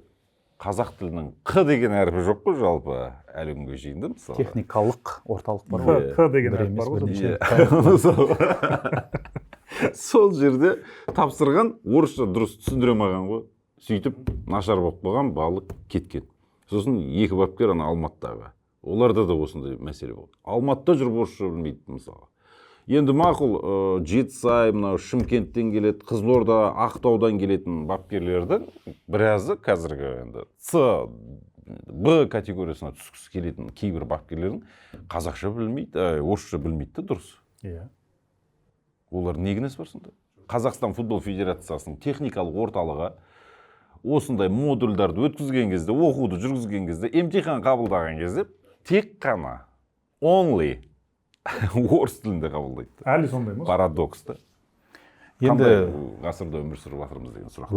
қазақ тілінің Қ деген әрпі жоқ қой жалпы әлі күнге шейін де мысалы. Техникалық орталық бар ғой. Қ деген әріп бар ғой. Сол жерде тапсырған, орысша дұрыс түсіндіре алмаған ғой. Сөйтіп нашар болып қалған, балы кеткен. Сосын екі бапкер ана Алматыдағы. Оларда да осындай мәселе болды. Алматыда жүріп орысша білмейді мысалы. Енді мақұл, Жетісай, мынау Шымкенттен келеді, Қызылорда, Ақтаудан келетін бапкерлердің біразы қазіргі енді С, Б категориясына түскісі келетін кейбір бапкерлердің қазақша білмейді, орысша білмейді де дұрыс. Иә. Олардың не кінәсі бар сонда? Қазақстан футбол федерациясының техникалық орталығы осындай модульдарды өткізген кезде, оқуды жүргізген кезде, емтихан қабылдаған кезде тек қана only орыс тілінде қабылдайды. Әлі сондай ма? Парадокс та. Енді ғасырда өмір сүріп жатырмыз деген сұрақ.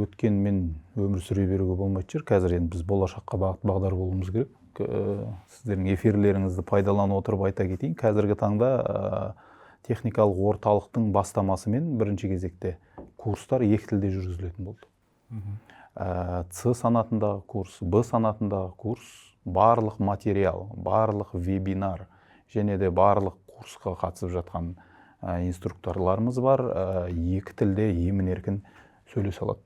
Өткенмен өмір сүре беруге болмайтын шығар. Қазір енді біз болашаққа бағыт бағдар болуымыз керек. Сіздердің эфирлеріңізді пайдалана отырып айта кетейін. Қазіргі таңда техникалық орталықтың бастамасымен бірінші кезекте курстар екі тілде жүргізілетін болды. С санатындағы курс, Б санатындағы курс Барлық материал, барлық вебинар және де барлық курсқа қатысып жатқан инструкторларымыз бар, екі тілде емін еркін сөйлесе алады.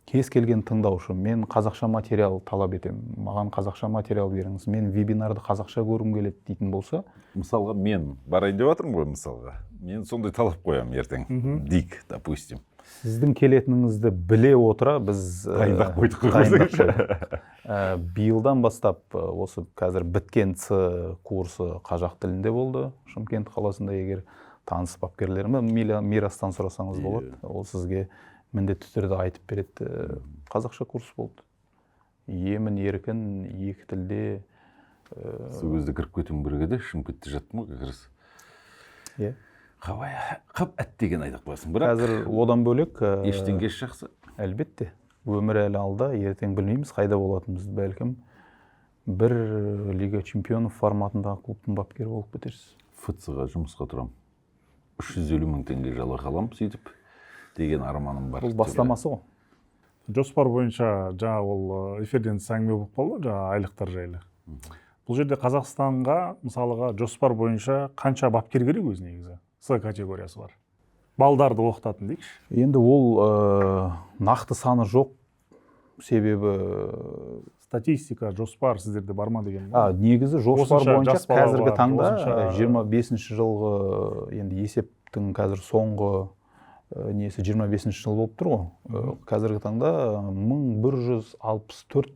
Кез келген тыңдаушы: «Мен қазақша материал талап етемін, маған қазақша материал беріңіз, мен вебинарды қазақша көргім келеді», – дейтін болса. Мысалға, мен барайын деп жатырмын ғой, мысалға, мен сондай талап қоямын ертең дейік, допустим. Сіздің келетініңізді біле отыра біз Дайындап қойдық қой. Дайындап қойдық. Биылдан бастап осы қазір біткен С курсы қазақ тілінде болды Шымкент қаласында. Егер таныс бапкерлерім, Мирастан сұрасаңыз болады, ол сізге міндетті түрде айтып береді. Қазақша курс болды, емін еркін екі тілде. Сол кезде кіріп кетуім керек еді, Шымкентте жаттым ғой как раз. Иә. Қалай қап, әттеген айтып қоясың, бірақ Қазір одан бөлек ештен кеш жақсы. Әлбетте, өмір әлі алда, ертең білмейміз қайда болатынымызды. Бәлкім, бір Лига чемпионов форматындағы клубтың бапкері болып кетерсіз. ФЦ-ға жұмысқа тұрамын, 350 000 теңге жалақы аламын сөйтіп деген арманым бар. Бұл бастамасы ғой. Жоспар бойынша жаңа ол эфирден тыс әңгіме болып қалды жаңа айлықтар жайлы. Бұл жерде Қазақстанға, мысалға, жоспар бойынша қанша бапкер керек өзі негізі, С категориясы бар балдарды оқытатын дейікші? Енді ол нақты саны жоқ, себебі Статистика, жоспар сіздерде бар ма деген. А, негізі жоспар Осынша бойынша жас бала қазіргі бар, таңда осынша- 25 жылғы енді есептің қазір соңғы несі 25 жыл болып тұр ғой. Қазіргі таңда 1164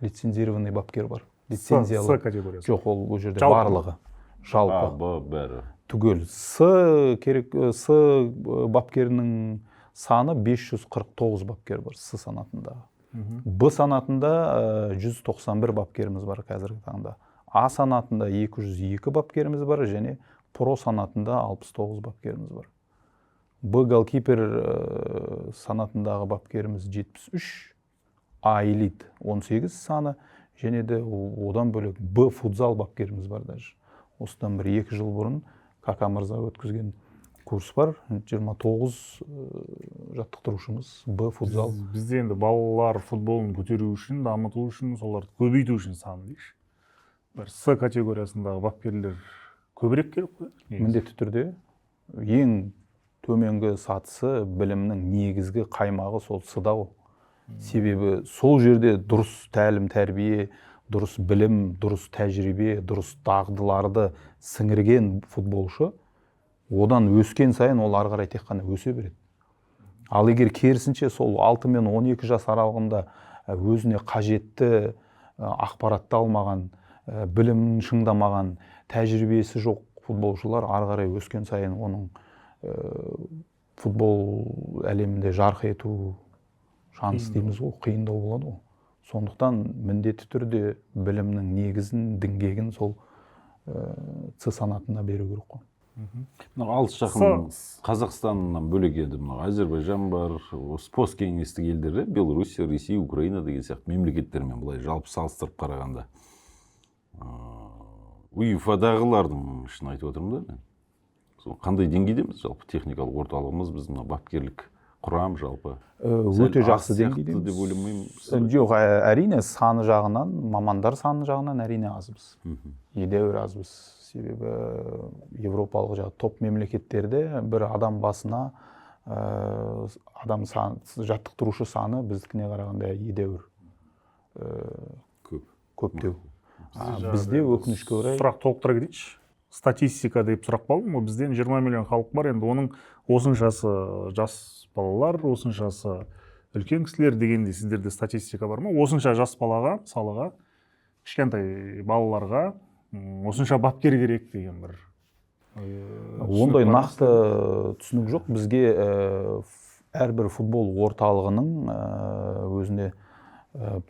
лицензированный бапкер бар, лицензиялы. С категориясы. Жоқ, ол жерде Жалпы. барлығы, жалпы. А, Б, бәрі. Түгел. С керек, С бапкерінің саны 549 бапкер бар С санатындағы. Б санатында 191 бапкеріміз бар қазіргі таңда. А санатында 202 бапкеріміз бар және про санатында 69 бапкеріміз бар. Б голкипер санатындағы бапкеріміз 73, А элит 18 саны және де одан бөлек Б футзал бапкеріміз бар. Даже осыдан бір екі жыл бұрын Кака мырза өткізген курс бар, 29 жаттықтырушымыз Б футзал. Бізде енді балалар футболын көтеру үшін, дамыту үшін, соларды көбейту үшін санын дейікші, бір С категориясындағы бапкерлер көбірек керек қой негізі. Міндетті түрде, ең төменгі сатысы, білімнің негізгі қаймағы сол С-да ғой. Себебі сол жерде дұрыс тәлім тәрбие, дұрыс білім, дұрыс тәжірибе, дұрыс дағдыларды сіңірген футболшы одан өскен сайын ол ары қарай тек қана өсе береді. Ал егер керісінше сол 6 мен 12 жас аралығында өзіне қажетті ақпаратты алмаған, білімін шыңдамаған, тәжірибесі жоқ футболшылар ары қарай өскен сайын оның футбол әлемінде жарқ ету шанс дейміз ғой, қиындау болады ғой. Сондықтан міндетті түрде білімнің негізін, діңгегін сол С санатына беру керек қой. Мынау алыс жақын Қазақстаннан бөлек енді мынау Әзербайжан бар, осы посткеңестік елдер, Белоруссия, Ресей, Украина деген сияқты мемлекеттермен былай жалпы салыстырып қарағанда, УЕФАдағылардың ішін айтып отырмын да мен, сол қандай деңгейдеміз жалпы, техникалық орталығымыз, біздің мына бапкерлік құрам жалпы? Сәл Өте аз жақсы сияқты деңгейдеміз деп ойламаймын. Жоқ, әрине, саны жағынан, мамандар саны жағынан әрине азбыз, едәуір азбыз. Себебі европалық жаңағы топ мемлекеттерде бір адам басына адам сан, жаттықтырушы саны біздікіне қарағанда едәуір көп. Көптеу. Бізде Бізде, жаңағы өкінішке орай. Сұрақ толықтыра кетейінші. Статистика деп сұрақ қалдым ғой. Бізден 20 миллион халық бар, енді оның осыншасы жас балалар, осыншасы үлкен кісілер дегендей, сіздерде статистика бар ма? Осынша жас балаға, мысалға, кішкентай балаларға осынша бапкер керек деген бір Ондай түсінік бар ма? Нақты түсінік жоқ. Бізге әрбір футбол орталығының өзіне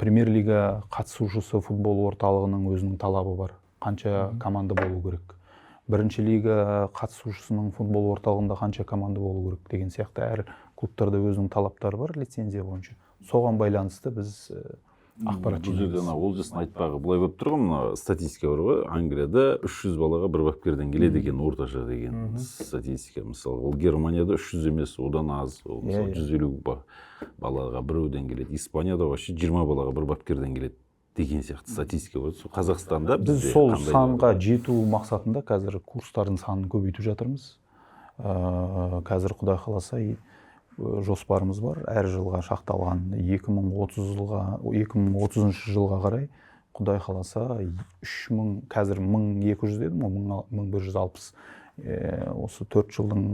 премьер лига қатысушысы футбол орталығының өзінің талабы бар, қанша команда болу керек, бірінші лига қатысушысының футбол орталығында қанша команда болу керек деген сияқты. Әр клубтарда өзінің талаптары бар лицензия бойынша. Соған байланысты біз ақпарат Бұл жерде жинаймыз. Ана Олжастың айтпағы былай болып тұр ғой, мына статистика бар ғой, Англияда 300 балаға бір бапкерден келеді екен орташа деген статистика. Мысалы, ол Германияда 300 емес, одан аз ол, мысалы, Иә, иә. 150 балаға біреуден келеді. Испанияда вообще 20 балаға бір бапкерден келеді. Деген сияқты статистика бар. Сол Қазақстанда Біз бізде сол қандай санға жету мақсатында қазір курстардың санын көбейтіп жатырмыз. Қазір, құдай қаласа, жоспарымыз бар. Әр жылға шақталған 2030 жылға, 2030 жылға қарай, құдай қаласа, 3000, қазір 1200 дедім ғой, 1160, осы 4 жылдың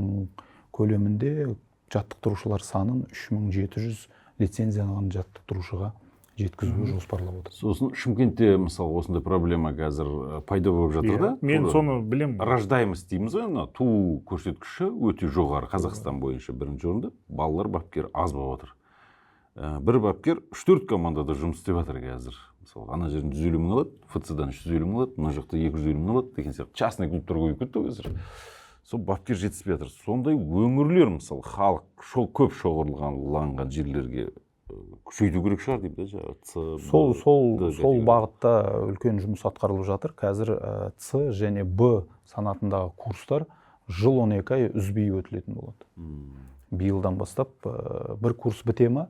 көлемінде жаттықтырушылар санын 3700 лицензияланған жаттықтырушыға жеткізуді жоспарлап отырмыз. Сосын Шымкентте, мысалы, осындай проблема қазір пайда болып жатыр Иә, да. мен Тура. соны білемін. Рождаемость дейміз ғой, ана туу көрсеткіші өте жоғары, Қазақстан бойынша бірінші орында. Балалар бапкер аз болып жатыр. Бір бапкер үш төрт командада жұмыс істеп жатыр қазір. Мысалы, ана жерден 150 мың алады, ФЦ-дан 350 мың алады, мына жақта 250 мың алады деген сияқты. Частный клубтар көбейіп кетті ғой қазір, сол бапкер жетіспей жатыр. Сондай өңірлер, мысалы, халық көп шоғырланған жерлерге күшейту керек шығар деймін да, жаңағы С, Б, Сол сол Д сол категория. Бағытта үлкен жұмыс атқарылып жатыр. Қазір С және Б санатындағы курстар жыл 12 ай үзбей өтілетін болады. Биылдан бастап бір курс біте ма,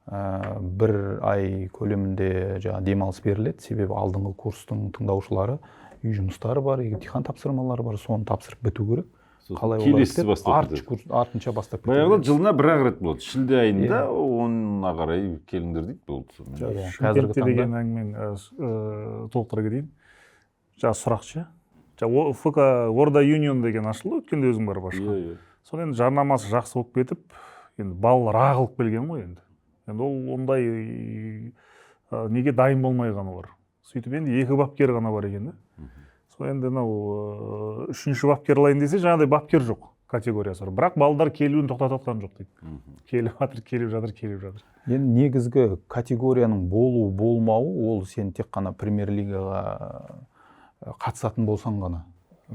бір ай көлемінде жаңа демалыс беріледі, себебі алдыңғы курстың тыңдаушылары үй жұмыстары бар, емтихан тапсырмалары бар, соны тапсырып біту керек. Сосын Қалай олар келесісі бітеді? бастап Артыншы кетеді. курс артынша бастап кете Баяғыда береміз. жылына бір ақ рет болады, шілде айында, Иә. 10-ына қарай келіңдер дейді, болды. Сонымен. Иә, қазіргі Шымкентте таңда деген әңгімені толықтыра кетейін. Жаңа сұрақ ше, жаңа ФК Орда Юнион деген ашылды өткенде, өзің барып ашқан. Иә, иә. Сол енді жарнамасы жақсы болып кетіп, енді балалар ағылып келген ғой. Енді ол ондай неге дайын болмай қалған олар. Сөйтіп енді екі бапкер ғана бар екен да. Сол енді мынау үшінші бапкер алайын десе, жаңағыдай бапкер жоқ категориясы бар, бірақ балдар келуін тоқтатып жатқан жоқ дейді. Келіп жатыр, келіп жатыр, келіп жатыр. Енді негізгі категорияның болу болмауы ол сен тек қана премьер лигаға қатысатын болсаң ғана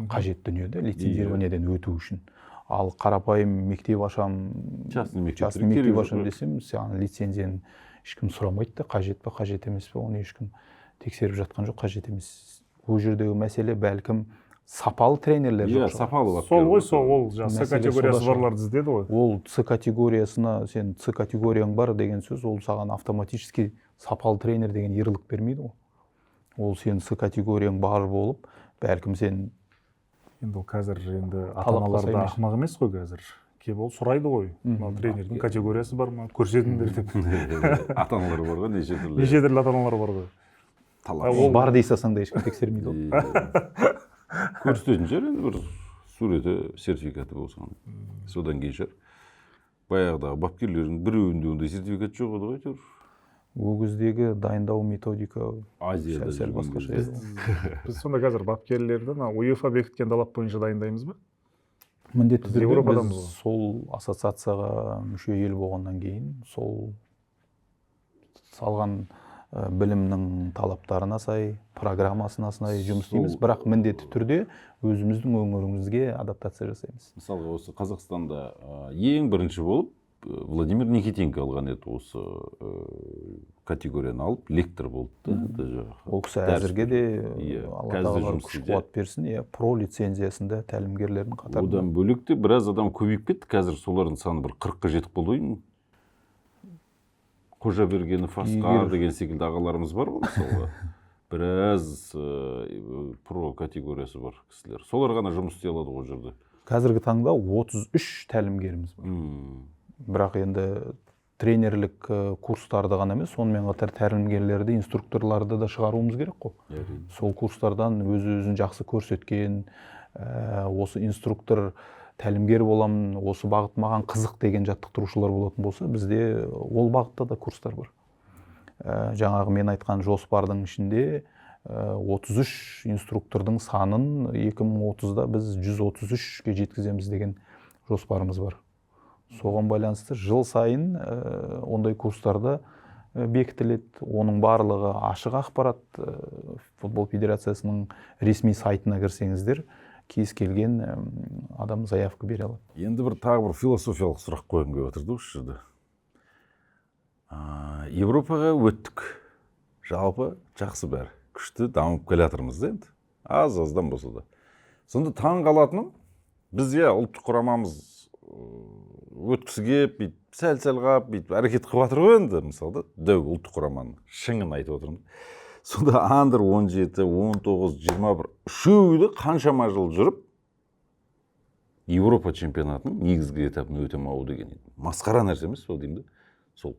қажет дүние да, лицензированиеден өту үшін. Ал қарапайым мектеп ашам, Частный мектептер частный мектеп керек жоқ ашам қой. десем, саған лицензияны ешкім сұрамайды да. Қажет па, қажет емес пе, оны ешкім тексеріп жатқан жоқ, қажет емес. Ол жердегі мәселе, бәлкім, сапалы тренерлер Иә, жоқ шығар. сапалы бапкер. Сол ғой, сол ол жаңағы С Мәселе категориясы сода шығар. барларды іздеді ғой. Ол С категориясына, сен С категорияң бар деген сөз, ол саған автоматически сапалы тренер деген ярлык бермейді ғой. Ол сен С категорияң бар болып, бәлкім, сен Енді ол қазір енді ата Талапқа аналар сай да емес. ақымақ емес қой. Қазір келіп ол сұрайды ғой: мынау тренердің категориясы бар ма, көрсетіңдер деп. Ата аналар бар ғой неше түрлі. Неше түрлі ата аналар бар ғой. Талап. Ол- Бар дей салсаң да, ешкім тексермейді ғой. Иә. Көрсететін шығар енді, бір суреті, сертификаты болса, содан кейін шығар. Баяғыдағы бапкерлердің біреуінде ондай сертификат жоқ еді ғой әйтеуір. Ол кездегі дайындау методика Азияда сәл сәл жүрген басқаша кезде. еді ғой. Біз сонда қазір бапкерлерді мына УЕФА бекіткен талап бойынша дайындаймыз ба? Міндетті Біз түрде. Еуропадамыз Біз ғой. сол ассоциацияға мүше ел болғаннан кейін, сол салған білімнің талаптарына сай, программасына сай жұмыс істейміз, бірақ міндетті түрде өзіміздің өңірімізге адаптация жасаймыз. Мысалға, осы Қазақстанда ең бірінші болып Владимир Никитенко алған еді осы категорияны, алып, лектор болды да даже. Ол кісі Дәріс әзірге де, Иә, Алла қазір де тағала жұмыс күш істейді. қуат берсін, иә, про лицензиясында тәлімгерлердің қатарында. Одан бөлек те біраз адам көбейіп кетті. Қазір солардың саны бір 40-қа жетіп қалды ғой деймін. Қожабергенов Асқар деген секілді ағаларымыз бар ғой, мысалға, біраз про категориясы бар кісілер. Солар ғана жұмыс істей алады ғой ол жерде. Қазіргі таңда 33 тәлімгеріміз бар. Бірақ енді тренерлік курстарды ғана емес, сонымен қатар тәлімгерлерді, инструкторларды да шығаруымыз керек қой. Әрине. Сол курстардан өз өзін жақсы көрсеткен, осы инструктор тәлімгер боламын, осы бағыт маған қызық деген жаттықтырушылар болатын болса, бізде ол бағытта да курстар бар. Жаңағы мен айтқан жоспардың ішінде 33 инструктордың санын 2030-да біз 133-ке жеткіземіз деген жоспарымыз бар. Соған байланысты жыл сайын ондай курстарда бекітіледі. Оның барлығы ашық ақпарат. Футбол федерациясының ресми сайтына кірсеңіздер, кез келген адам заявка бере алады. Енді бір тағы бір философиялық сұрақ қойғым келіп отыр да осы жерде. Европаға өттік, жалпы жақсы, бәрі күшті, дамып келе жатырмыз да енді, аз аздан болса да. Сонда таң қалатыным, біз, иә, ұлттық құрамамыз өткісі келіп, бүйтіп сәл сәл қалып, бүйтіп әрекет қылып жатыр ғой енді, мысалы да, дәу ұлттық құраманың шыңын айтып отырмын. Сонда андер 17, 19, 21 үшеуі де қаншама жыл жүріп Еуропа чемпионатының негізгі этапын өте алмау деген масқара нәрсе емес сол деймін да. Сол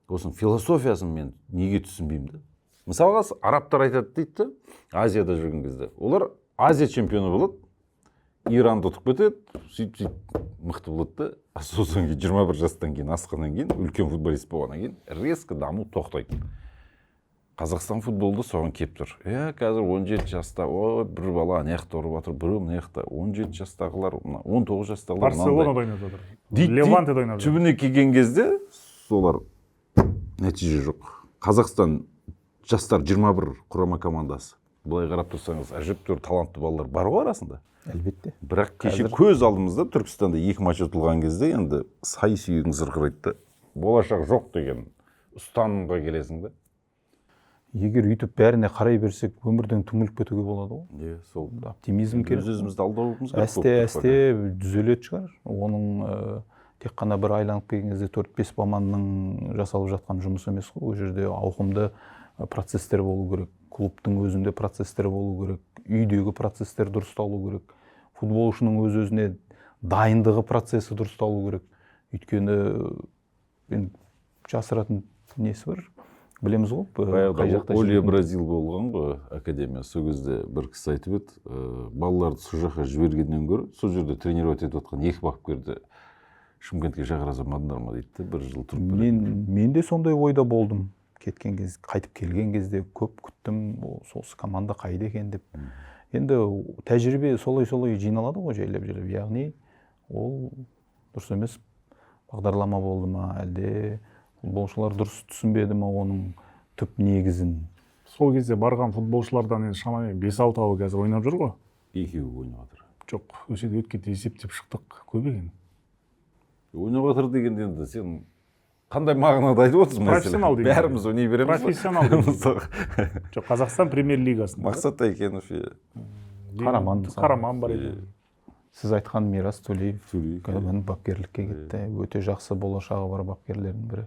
осының философиясын мен неге түсінбеймін да. Мысалға, арабтар айтады дейді да, Азияда жүрген кезде олар Азия чемпионы болады, Иранды ұтып кетеді, сөйтіп сөйтіп мықты болады да. А сосын кейін 21 жастан кейін асқаннан кейін, үлкен футболист болғаннан кейін резко даму тоқтайды. Қазақстан футболы да соған келіп тұр, иә. Қазір 17 жаста, ой, бір бала ана жақта ұрып жатыр, біреу мына жақта, 17 жастағылар, мына 19 жастағылар мынандай. Барселонада ойнап жатыр. Дейді, Левантеде ойнап жатыр. Түбіне келген кезде солар нәтиже жоқ. Қазақстан жастар 21 құрама командасы, былай қарап тұрсаңыз, әжептәуір талантты балалар бар ғой арасында. Әлбетте. Бірақ кеше көз алдымызда Түркістанда екі матч ұтылған кезде енді сай сүйегің зырқырайды да, болашақ жоқ деген ұстанымға келесің да. Егер өйтіп бәріне қарай берсек, өмірден түңіліп кетуге болады ғой. Иә, сол. Оптимизм керек. Өз өзімізді алдауымыз керек. Әсте әсте түзелетін шығар. Оның тек қана бір айланып келген кезде төрт бес маманның жасалып жатқан жұмысы емес қой. Ол жерде ауқымды процесстер болу керек, клубтың өзінде процесстер болу керек, үйдегі процесстер дұрысталу керек, футболшының өз өзіне дайындығы процесі дұрысталу керек. Өйткені енді жасыратын несі бар, білеміз ғой, қай Баяғыда жақта Оля жүретінін. Бразил болған ғой академия. Сол кезде бір кісі айтып еді, балаларды сол жаққа жібергеннен гөрі сол жерде тренировать етіп жатқан екі бапкерді Шымкентке шақыра салмадыңдар ма дейді да, бір жыл тұрып береді. Мен де сондай ойда болдым кеткен кез, қайтып келген кезде көп күттім, сол команда қайда екен деп. Енді тәжірибе солай солай жиналады ғой, жайлап жайлап. Яғни ол дұрыс емес бағдарлама болды ма, әлде футболшылар дұрыс түсінбеді ма оның түп негізін? Сол кезде барған футболшылардан енді шамамен бес алтауы қазір ойнап жүр ғой. Екеуі ойнап жатыр. Жоқ, осы жерде өткенде есептеп шықтық, көп екен. Ойнап жатыр дегенде енді сен қандай мағынада айтып отырсың мәселе? Профессионал деген. Бәріміз ойнай береміз ғой. Профессионал деген. Мысалға. Жоқ, Қазақстан премьер лигасында. Мақсат Әйкенов, иә. Қараман мысалы. Қараман бар еді. Сіз айтқан Мирас Төлеев. Төлеев, иә. Міне, бапкерлікке кетті. Өте жақсы болашағы бар бапкерлердің бірі.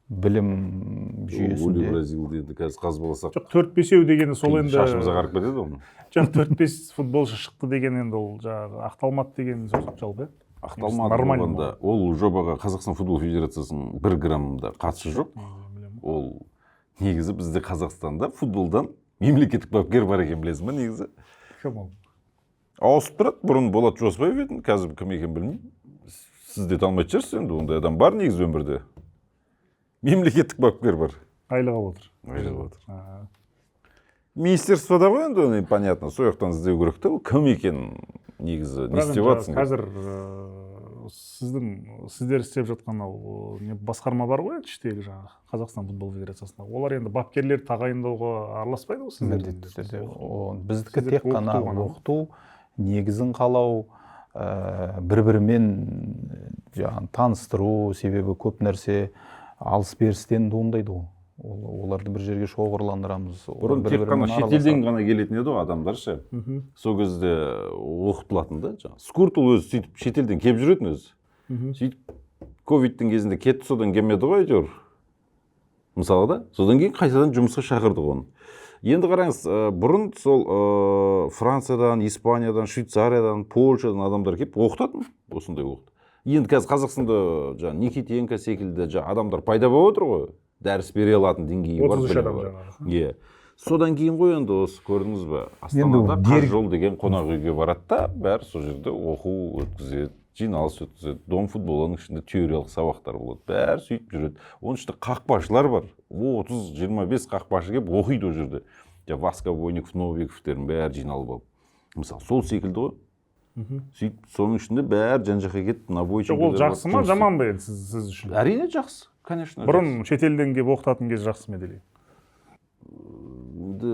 Білім Оля жүйесінде. Бразилды енді қазір қазбаласақ, Жоқ, төрт бесеу дегені сол енді. шашымыз ағарып кетеді оның. Жоқ, төрт бес футболшы шықты деген енді ол жаңағы ақталмады деген сөз жалпы, иә. Ақталмады. Нормально. Болғанда ол жобаға Қазақстан футбол федерациясының бір грамм да қатысы жоқ. Білемін. Ол негізі бізде Қазақстанда футболдан мемлекеттік бапкер бар екен, білесің ба негізі? Кім ол? Ауысып тұрады. Бұрын Болат Жуасбаев еді, қазір кім екенін білмеймін. Сіз де танымайтын шығарсыз енді, ондай адам бар негізі өмірде, мемлекеттік бапкер бар. Айлық алып отыр. Айлық алып отыр. А, Министерствода ғой енді, оны понятно, сол жақтан іздеу керек та, ол кім екенін негізі, не Бірақ істеп енді жатсың. Қазір сіздер істеп жатқан анау не басқарма бар ғой енді, іштегі жаңағы Қазақстан футбол федерациясында, олар енді бапкерлер тағайындауға араласпайды ғой сіздерде? Міндетті түрде. Біздікі Сіздердікі тек қана оқыту ғана. Оқыту, негізін қалау, бір бірімен жаңағы таныстыру, себебі көп нәрсе алыс берістен туындайды ғой. Оларды бір жерге шоғырландырамыз. Олар Бұрын тек қана бір-бірімен шетелден араласады. Ғана келетін еді ғой адамдар ше. Сол кезде оқытылатын да жаңағы. Скуртул өзі сөйтіп шетелден келіп жүретін өзі. Сөйтіп ковидтің кезінде кетті, содан келмеді ғой әйтеуір, мысалы да. Содан кейін қайтадан жұмысқа шақырдық оны. Енді қараңыз, бұрын сол Франциядан, Испаниядан, Швейцариядан, Польшадан адамдар келіп оқытатын, осындай оқыт. Енді қазір Қазақстанда жаңағы Никитенко секілді жаңағы адамдар пайда болып отыр ғой, дәріс бере алатын деңгейі бар, 33 білімі адам бар. жаңағы. Иә, содан кейін ғой енді осы көрдіңіз ба, Астанада Қазжол деген қонақ үйге барады да, бәрі сол жерде оқу өткізеді, жиналыс өткізеді, дом футболының ішінде теориялық сабақтар болады, бәрі сөйтіп жүреді. Оның ішінде қақпашылар бар, 30-25 қақпашы келіп оқиды ол жерде, жаңағы Васка Бойников, Новиковтердің бәрі жиналып алып, мысалы, сол секілді ғой. Сөйтіп соның ішінде бәрі жан жаққа кетіп на Жоқ, ол жақсы ма, жаман ба енді сіз үшін? Әрине жақсы, конечно. Бұрын шетелден келіп оқытатын кез жақсы ма еді или? Енді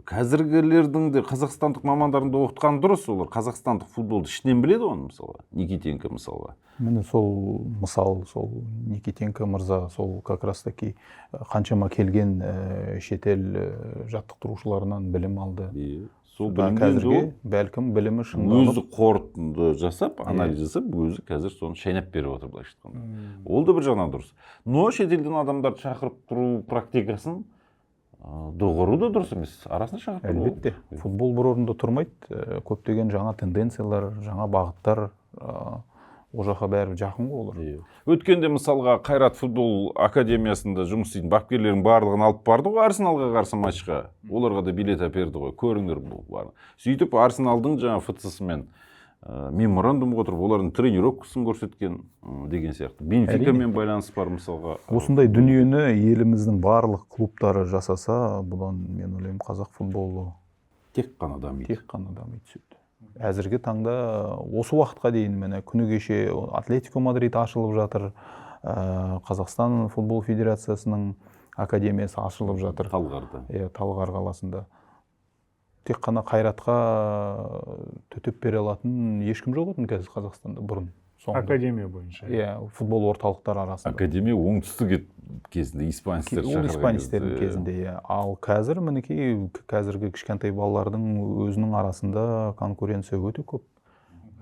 қазіргілердің де, қазақстандық мамандардың да оқытқаны дұрыс. Олар қазақстандық футболды ішінен біледі ғой, мысалға, Никитенко, мысалға. Міне, сол мысал, сол Никитенко мырза, сол как раз таки қаншама келген шетел жаттықтырушыларынан білім алды. Иә, сол Содан білімді енді қазірге ол бәлкім білімі шыңдалып өзі қорытынды жасап, анализ жасап, өзі қазір соны шайнап беріп отыр, былайша айтқанда. Ол да бір жағынан дұрыс, но шетелден адамдарды шақырып тұру практикасын Доғару да дұрыс емес. Арасында шығарып тұру. Әлбетте, футбол бір орында тұрмайды. Көптеген жаңа тенденциялар, жаңа бағыттар, ол жаққа бәрі жақын ғой олар. Иә. Өткенде мысалға Қайрат футбол академиясында жұмыс істейтін бапкерлердің барлығын алып барды ғой Арсеналға қарсы матчқа. Оларға да билет әперді ғой, көріңдер бұл барын. Сөйтіп Арсеналдың жаңа ФЦ-сымен меморандумға отырып, олардың тренировкасын көрсеткен деген сияқты. Бенфикамен байланыс бар мысалға. Осындай дүниені еліміздің барлық клубтары жасаса, бұдан мен ойлаймын, қазақ футболы тек қана дамиды. Тек қана дами түседі. Әзіргі таңда осы уақытқа дейін міне күні кеше Атлетико Мадрид ашылып жатыр, Қазақстан футбол федерациясының академиясы ашылып жатыр. Талғарда. Иә, Талғар қаласында. Тек қана Қайратқа төтеп бере алатын ешкім жоқ еді қазір Қазақстанда бұрын соңды. Академия бойынша. Иә, футбол орталықтары арасында. Академия оңтүстік кезінде испанецтер Ол шақырған испанецтердің кезде. кезінде, иә. Ал қазір мінекей қазіргі кішкентай балалардың өзінің арасында конкуренция өте көп.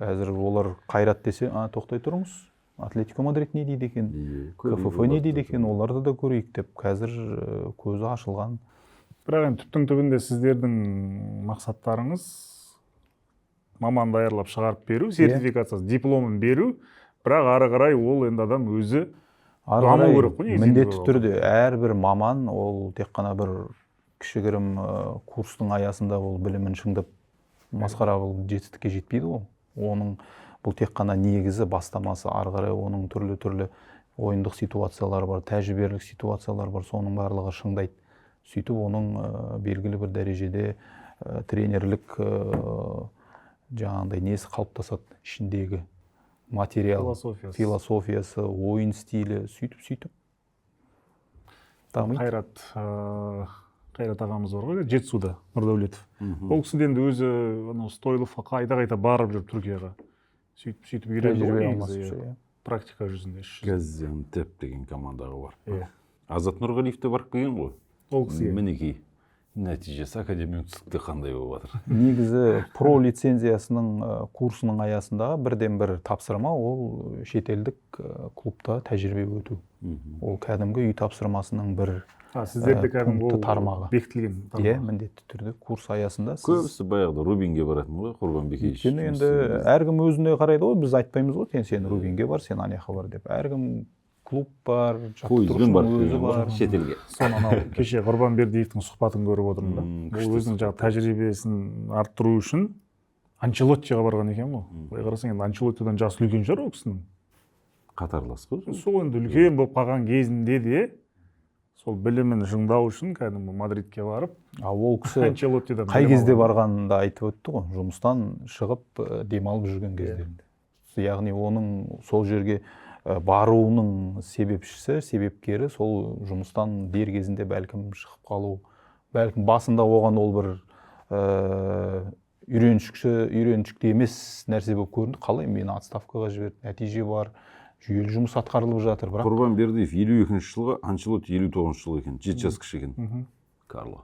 Қазір олар Қайрат десе, а, тоқтай тұрыңыз, Атлетико Мадрид не дейді екен, Иә, көрейік КФФ не дейді оларды. екен, оларды да көрейік деп қазір көзі ашылған. Бірақ енді түптің түбінде сіздердің мақсаттарыңыз маман даярлап шығарып беру, сертификациясы, дипломын беру, бірақ ары қарай ол енді адам өзі Ары даму қарай керек қой негізі міндетті енді. түрде әрбір маман ол тек қана бір кішігірім курстың аясында ол білімін шыңдап масқара болып жетістікке жетпейді ғой. Оның бұл тек қана негізі, бастамасы, ары қарай оның түрлі-түрлі ойындық ситуациялар бар, тәжірибелік ситуациялар бар, соның барлығы шыңдайды. Сөйтіп оның белгілі бір дәрежеде тренерлік жаңағындай несі қалыптасады, ішіндегі материал, философиясы, философиясы, ойын стилі, сөйтіп-сөйтіп дамиды. Қайрат ағамыз бар ғой, Жетісуда, Нұрдәулетов. Ол кісі де енді өзі анау Стойловқа қайта-қайта барып жүріп Түркияға. Сөйтіп-сөйтіп үйренді ғой Тәжірибе негізі, алмасып иә. ше, иә. Практика жүзінде, іс жүзінде. Газиантеп деген командаға барып. Иә. Азат Нұрғалиев те барып келген ғой. Ол кісіге. Мінекей, нәтижесі академия оңтүстікте қандай болып жатыр. Негізі про лицензиясының курсының аясындағы бірден бір тапсырма ол шетелдік клубта тәжірибе өту. Ол кәдімгі үй тапсырмасының бір Сіздерде кәдімгі пункті ол тармағы. бекітілген тармағы. Иә, міндетті түрде курс аясында сіз Көбісі баяғыда Рубинге баратын ғой, Құрбан Бекеевич. Өйткені енді әркім өзіне қарайды ғой, біз айтпаймыз ғой, сен Рубинге бар, сен ана жаққа бар деп. Әркім клуб бар, Пойызбен барып жаттықтырушының өзі келген ғой бар. шетелге. Соны анау кеше Құрбан Бердиевтің сұхбатын көріп отырмын да. Ол өзінің жаңағы тәжірибесін арттыру үшін Анчелоттиға барған екен ғой. Былай қарасаң енді Анчелоттидан жасы үлкен шығар ол кісінің. Қатарлас қой. Сол енді үлкен болып қалған кезінде де сол білімін шыңдау үшін кәдімгі Мадридке барып, А ол кісі Анчелоттидан қай білім кезде алған. барғанын да айтып өтті ғой, жұмыстан шығып демалып жүрген кездерінде. Яғни оның сол жерге баруының себепшісі, себепкері сол жұмыстан дер кезінде бәлкім шығып қалу, бәлкім басында оған ол бір үйреншікті емес нәрсе болып көрінді. Қалай мені отставкаға жіберді, нәтиже бар, жүйелі жұмыс атқарылып жатыр, бірақ Құрбан Бердиев 52 жылғы, Анчелотти 59 жылғы екен, 7 жас кіші екен. Карло.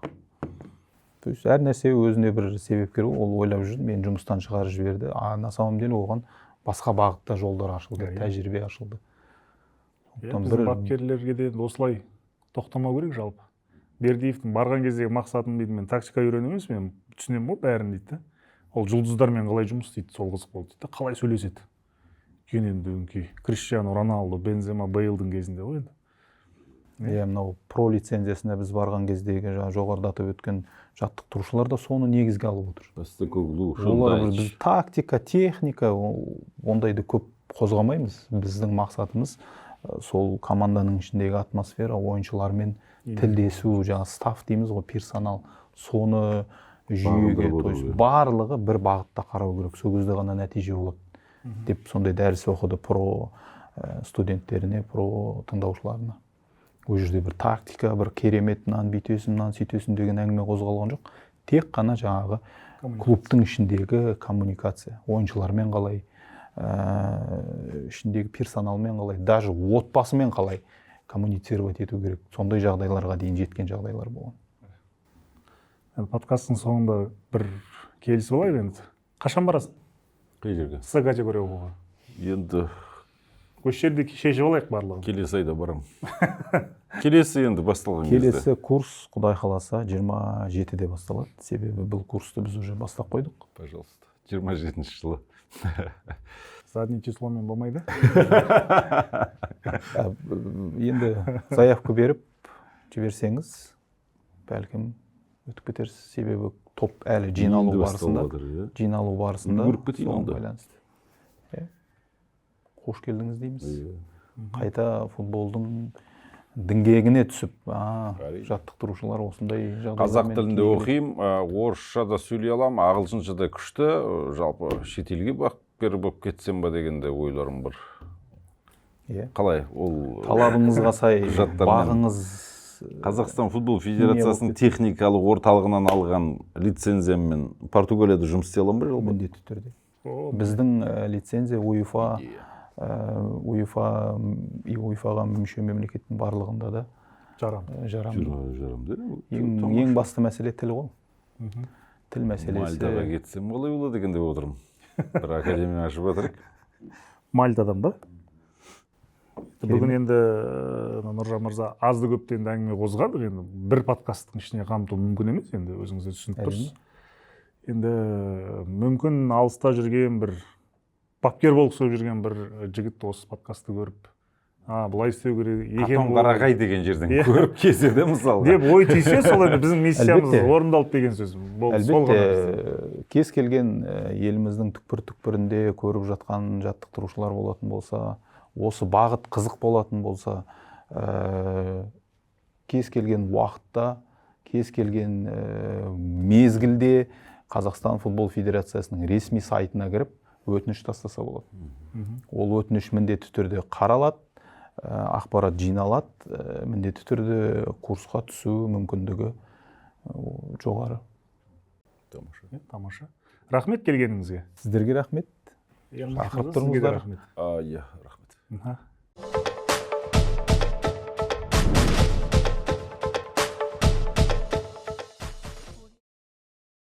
То есть әр нәрсе өзіне бір себепкер, ол ойлап жүр, мені жұмыстан шығарып жіберді, а на самом деле оған басқа бағытта жолдар ашылды, тәжірибе ашылды. Иә, біздің бапкерлерге де осылай тоқтамау керек жалпы. Бердиевтің барған кездегі мақсатын дейді, мен тактика үйрену емес, мен түсінемін ғой бәрін дейді да. Ол жұлдыздармен қалай жұмыс істейді, сол қызық болды дейді да, қалай сөйлеседі. Өйткені енді өңкей Криштиану Роналду, Бензема, Бейлдің кезінде ғой енді. Иә, мынау про лицензиясына біз барған кездегі жаңа жоғарыда атап өткен жаттықтырушылар да соны негізге алып отыр. Постоковлу, Олар біз тактика, техника ондайды көп қозғамаймыз. Біздің мақсатымыз сол команданың ішіндегі атмосфера, ойыншылармен тілдесу, жаңа стаф дейміз ғой, персонал, соны жүйеге, то есть барлығы бір бағытта қарау керек, сол кезде ғана нәтиже болады деп сондай дәріс оқыды про студенттеріне, про тыңдаушыларына. Ол жерде бір тактика, бір керемет, мынаны бүйтесің, мынаны сөйтесің деген әңгіме қозғалған жоқ. Тек қана жаңағы клубтың ішіндегі коммуникация, ойыншылармен қалай, ішіндегі персоналмен қалай, даже отбасымен қалай коммуницировать ету керек. Сондай жағдайларға дейін жеткен жағдайлар болған. Подкасттың соңында бір келісіп алайық енді. Қашан барасың? Қай жерге? С категория оқуға. Енді Осы жерде шешіп алайық барлығын. Келесі айда барамын. Келесі енді басталған кезде. Келесі курс, Құдай қаласа, 27-де басталады. Себебі бұл курсты біз уже бастап қойдық. Пожалуйста. 27 жылы. Задний числомен болмайды. Енді заявка беріп жіберсеңіз, бәлкім, өтіп кетерсіз. Себебі топ әлі жиналу Енді барысында. басталып жатыр, иә. Жиналу барысында. Үлгеріп кетейін Соған онда. байланысты. Иә. Қош келдіңіз дейміз. Иә. Қайта футболдың діңгегіне түсіп, Әрине. жаттықтырушылар осындай жағдайлармен Қазақ тілінде келеді. оқимын, орысша да сөйлей аламын, ағылшынша да күшті. Жалпы шетелге бапкер болып кетсем ба деген де ойларым бар. Иә. Қалай ол? Талабыңызға сай Құжаттармен. бағыңыз. Қазақстан футбол федерациясының техникалық орталығынан алған лицензияммен Португалияда жұмыс істей аламын ба жалпы? Міндетті түрде. О, Біздің лицензия УЕФА, УЕФА и УЕФАға мүше мемлекеттің барлығында да жарамды. Жарамды. Жарамды. Ең басты мәселе тіл ғой. Тіл мәселесі. Мальтаға кетсем қалай болады екен деп отырмын. Бір академия ашып жатыр. Мальтадан ба? Бүгін енді Нұржан мырза, азды көпті енді әңгіме қозғадық. Енді бір подкасттың ішіне қамту мүмкін емес, енді өзіңіз де түсініп тұрсыз. Енді мүмкін алыста жүрген бір бапкер болғысы келіп жүрген бір жігіт осы подкастты көріп, а былай істеу керек екен ғой Қатонқарағай деген жерден Иә. көріп келсе де, мысалға. Деп ой түйсе, сол енді біздің миссиямыз Әлбетте. орындалды деген сөз. Болды, сол ғана бізде. Әлбетте, кез келген еліміздің түкпір-түкпірінде көріп жатқан жаттықтырушылар болатын болса, осы бағыт қызық болатын болса, кез келген уақытта, кез келген мезгілде Қазақстан футбол федерациясының ресми сайтына кіріп, өтініш тастаса болады. Ол өтініш міндетті түрде қаралады, ақпарат жиналады, міндетті түрде курсқа түсу мүмкіндігі жоғары. Тамаша. Иә, тамаша. Рахмет келгеніңізге. Сіздерге рахмет. Ермак Шақырып мырза, сізге де тұрыңыздар. рахмет. А, иә, рахмет. Аха.